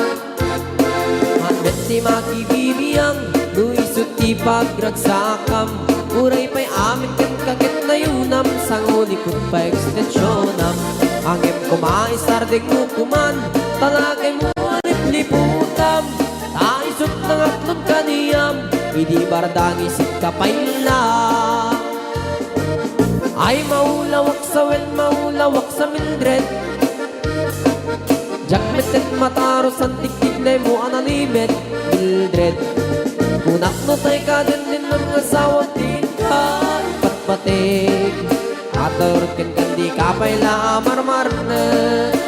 Haan met ti makibibiang, no isu ti pagragsakam. Uray pay amin kenka ket nayunam, sangulikut pay ekstensionam. Ngem koma, isardengmo koman, talagaymo a lipliputam. Ta isut nangatlon kaniam, idi bardangis ka pay la. Ay, maulawak sa wen, maulawak sa Mildred. Diak metten matarusan ti kidnaymo a nalimed, Mildred. Kunak no tay kadindinam nga asawa ti inka ipatpatik. Aturot kenka, dika pay la a marmarnek.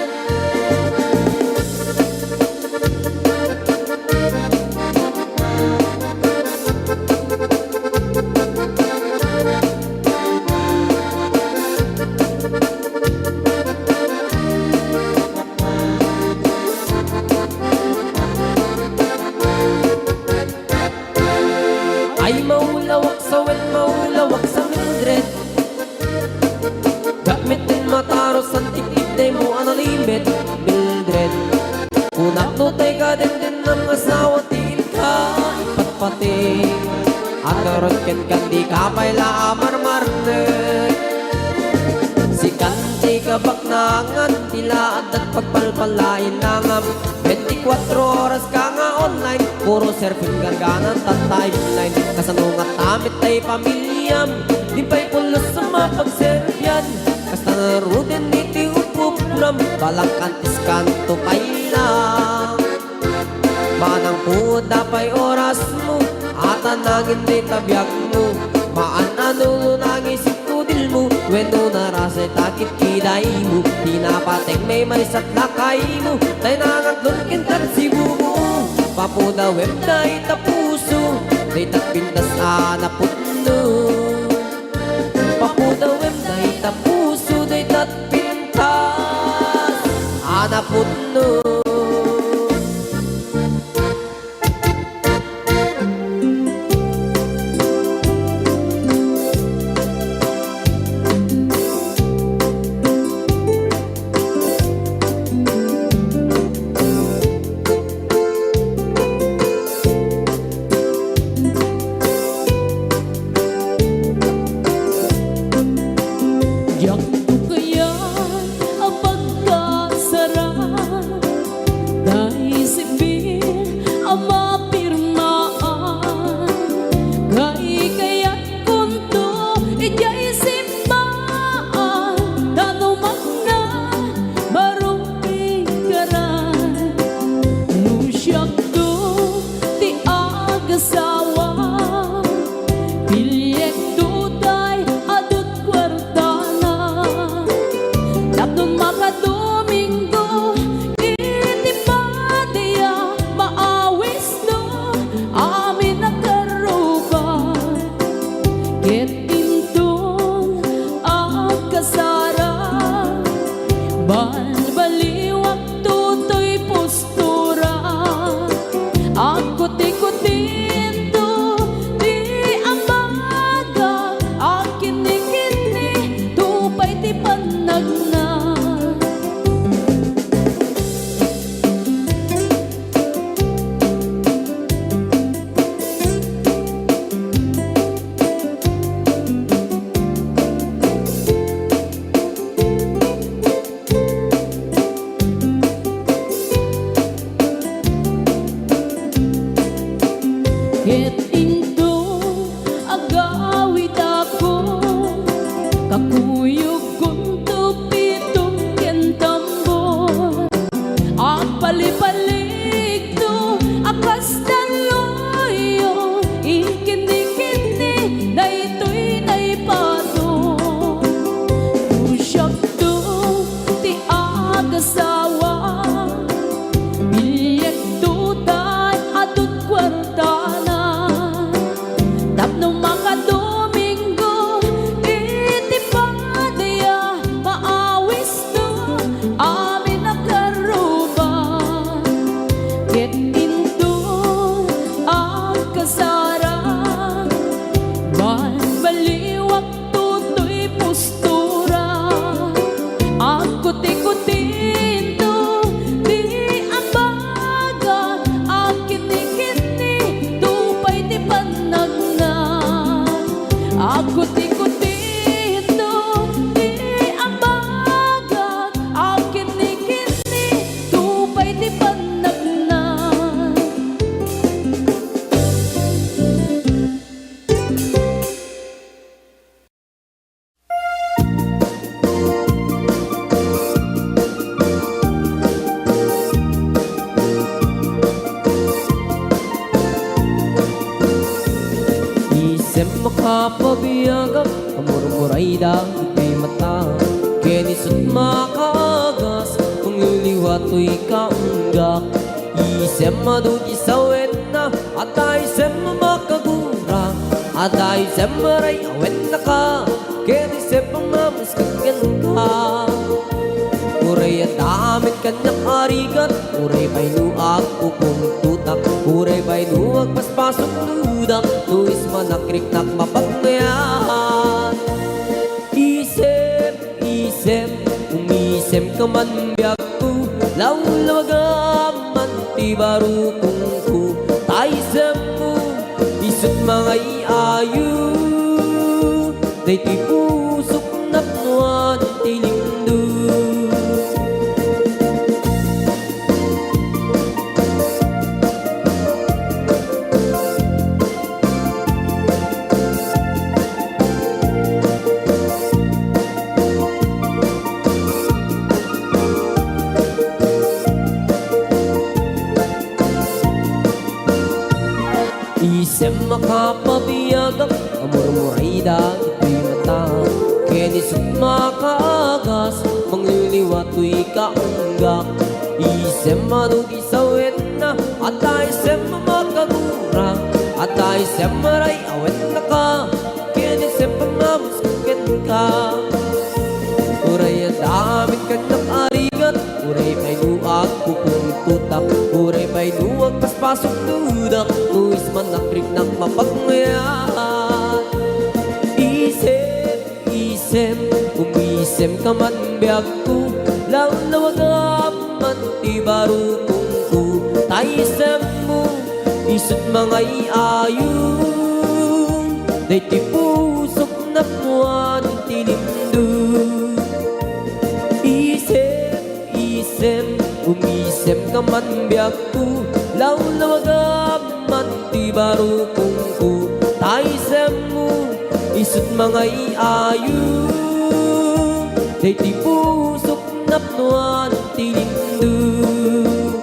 Ay, maulawak sa wen, maulawak sa Mildred. Diak metten matarusan ti kidnaymo a nalimed, Mildred. Kunak no tay kadindinam nga asawa ti inka ipatpatik. Aturot kenka, dika pay la a marmarnek. Sikan ti kabaknangan, ti la adda pagpalpalainangam. Bentikuatro oras ka nga online, puro surfing garganam ta timeline. Kasano ngata met tay pamiliam, di pay pulos a mapagserbian. Kasta ngaruden iti upupram, balang kantis kanto pay la. Manang pudda pay orasmo, ata nangin dayta biagmo. Maan-ano no nangisit kudilmo, wenno narasay ta kitkidaymo. Ti napateg, Mari, sa lakaymo, tay nangatlon kenka sibumo. Papudawem dayta puso, dayta pintas a napudno. Papudawem dayta puso, dayta pintas a napudno. Diakto kayat a pagkasarag, tay sibil a mapirmaan. Kay kayatkonto idiay simbaan, ta no mangngad, baro ikaran. No siakto ti agasawa, piliekto tay adut kuartana. Tapno makadomingo iti padiya, maawisno amin a karruba. Ket inton agkasara, balbaliwak toy postura. Agkuti-kutinto ti ambaga, agkinni-kinni to pay ti pannagna. Ket inton agawidakon, kakuyogkonto pitom ken tambor. Agpalipaligto a kas talloyo, ikinni-kinni daytoy naipato. No siakto ti agasawa, piliekto tay adut kuartana. Tapno makadomingo iti padiya, maawisto amin a karruba. Ket inton agkasara, balbaliwak toy postura. Agkuti-kutinto ti ambaga, agkinni-kinni to pay ti pannagna. Agkuti-kutinto ti ambaga, agkinni-kinni to pay ti pannagna. Agak, amurmuray dagiti mata, ken isut' makaagas, mangliliwa toy kaunggak. Isem adu ti sawenna, adda isem makagura, adda isem ray awen naka, ken isem nga musket kenka. Uray adda amin kaniak a rigat, uray pay no agpupungtotak, uray pay no agpaspasuknodak, no ismanak riknak mapagmayat. Isem, isem, umisemka man biagko, lawlawagam man ti barukongko, ta isemmo, isut' mangay-ayo, daytoy pusok napnoan ti limdum. Isem makapabiagak, amurmuray dagiti mata, ken isut' makaagas, mangliliwa toy kaunggak. Isem adu ti sawenna, adda isem makagura, adda isem ray awen naka, ken isem nga musket kenka. Uray adda amin kaniak a rigat, uray pay no agpupungtotak, uray pay no agpaspasuknodak, no ismanak riknak mapagmayat. Isem, isem, umisemka man biagko, lawlawagam man ti barukongko, ta isemmo, isut' mangay-ayo, daytoy pusok napnoan ti limdum. Isem, isem, umisemka man biagko, lawlawagam man ti barukongko, ta isemmo, isut' mangay-ayo, daytoy pusok napnoan ti limdum.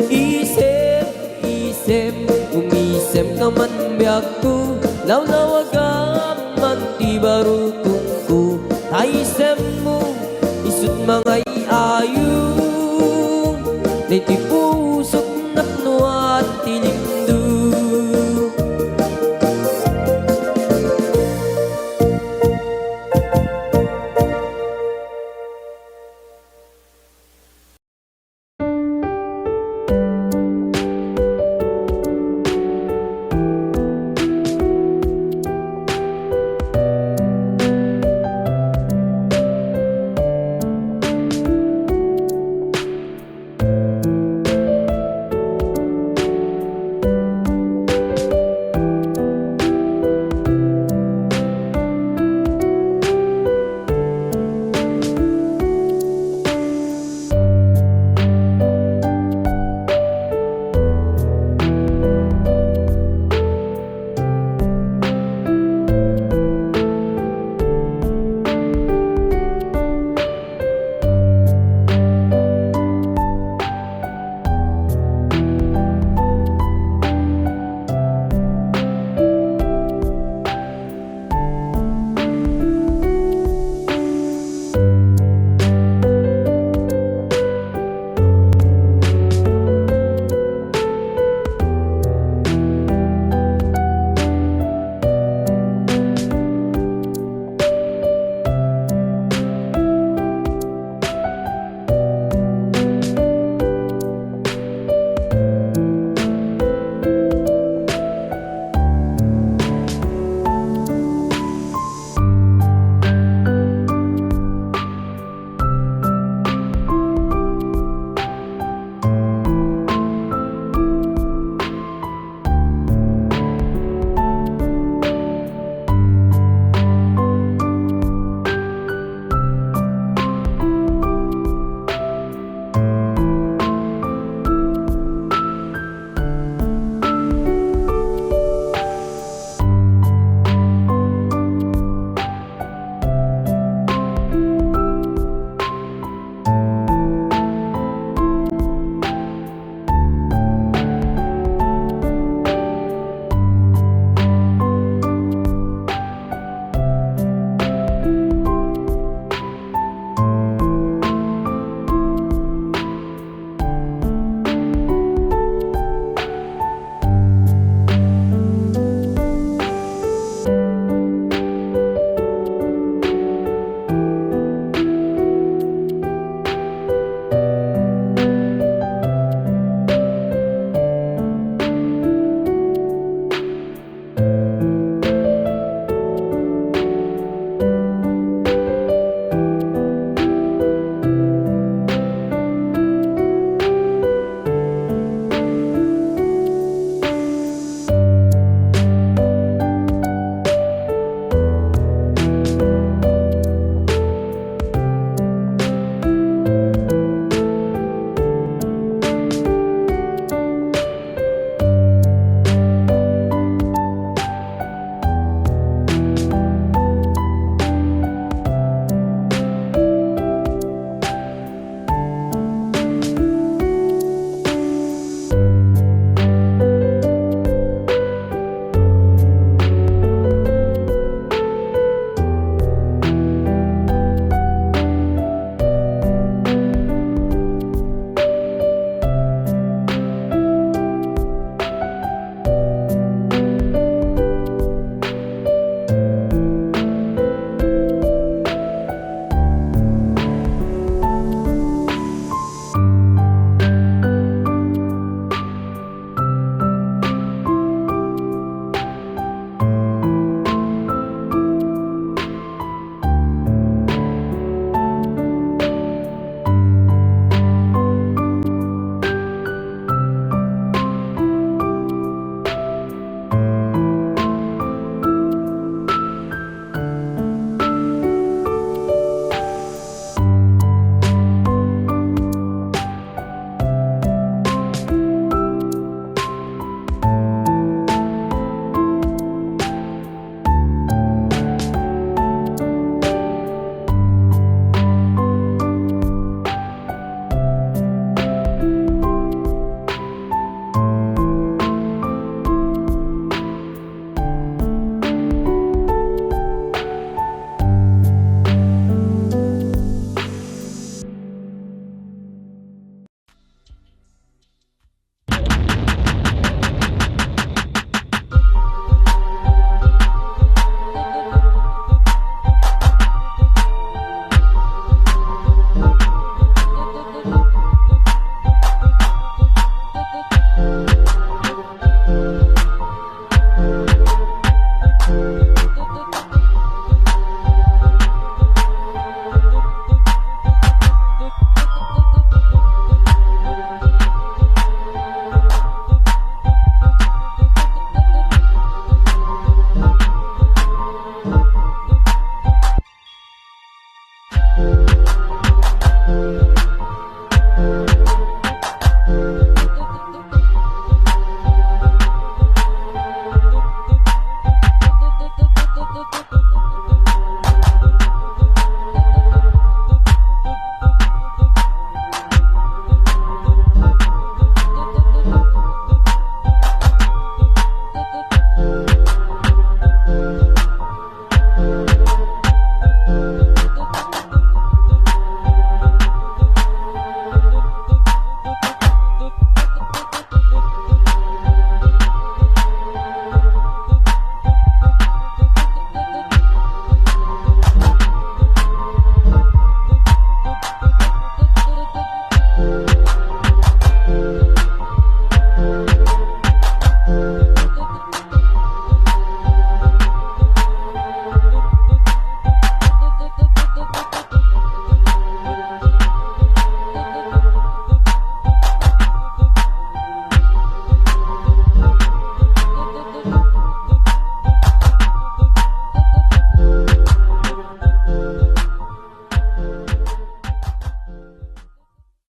Isem, isem, umisemka man biagko, lawlawagam man ti baro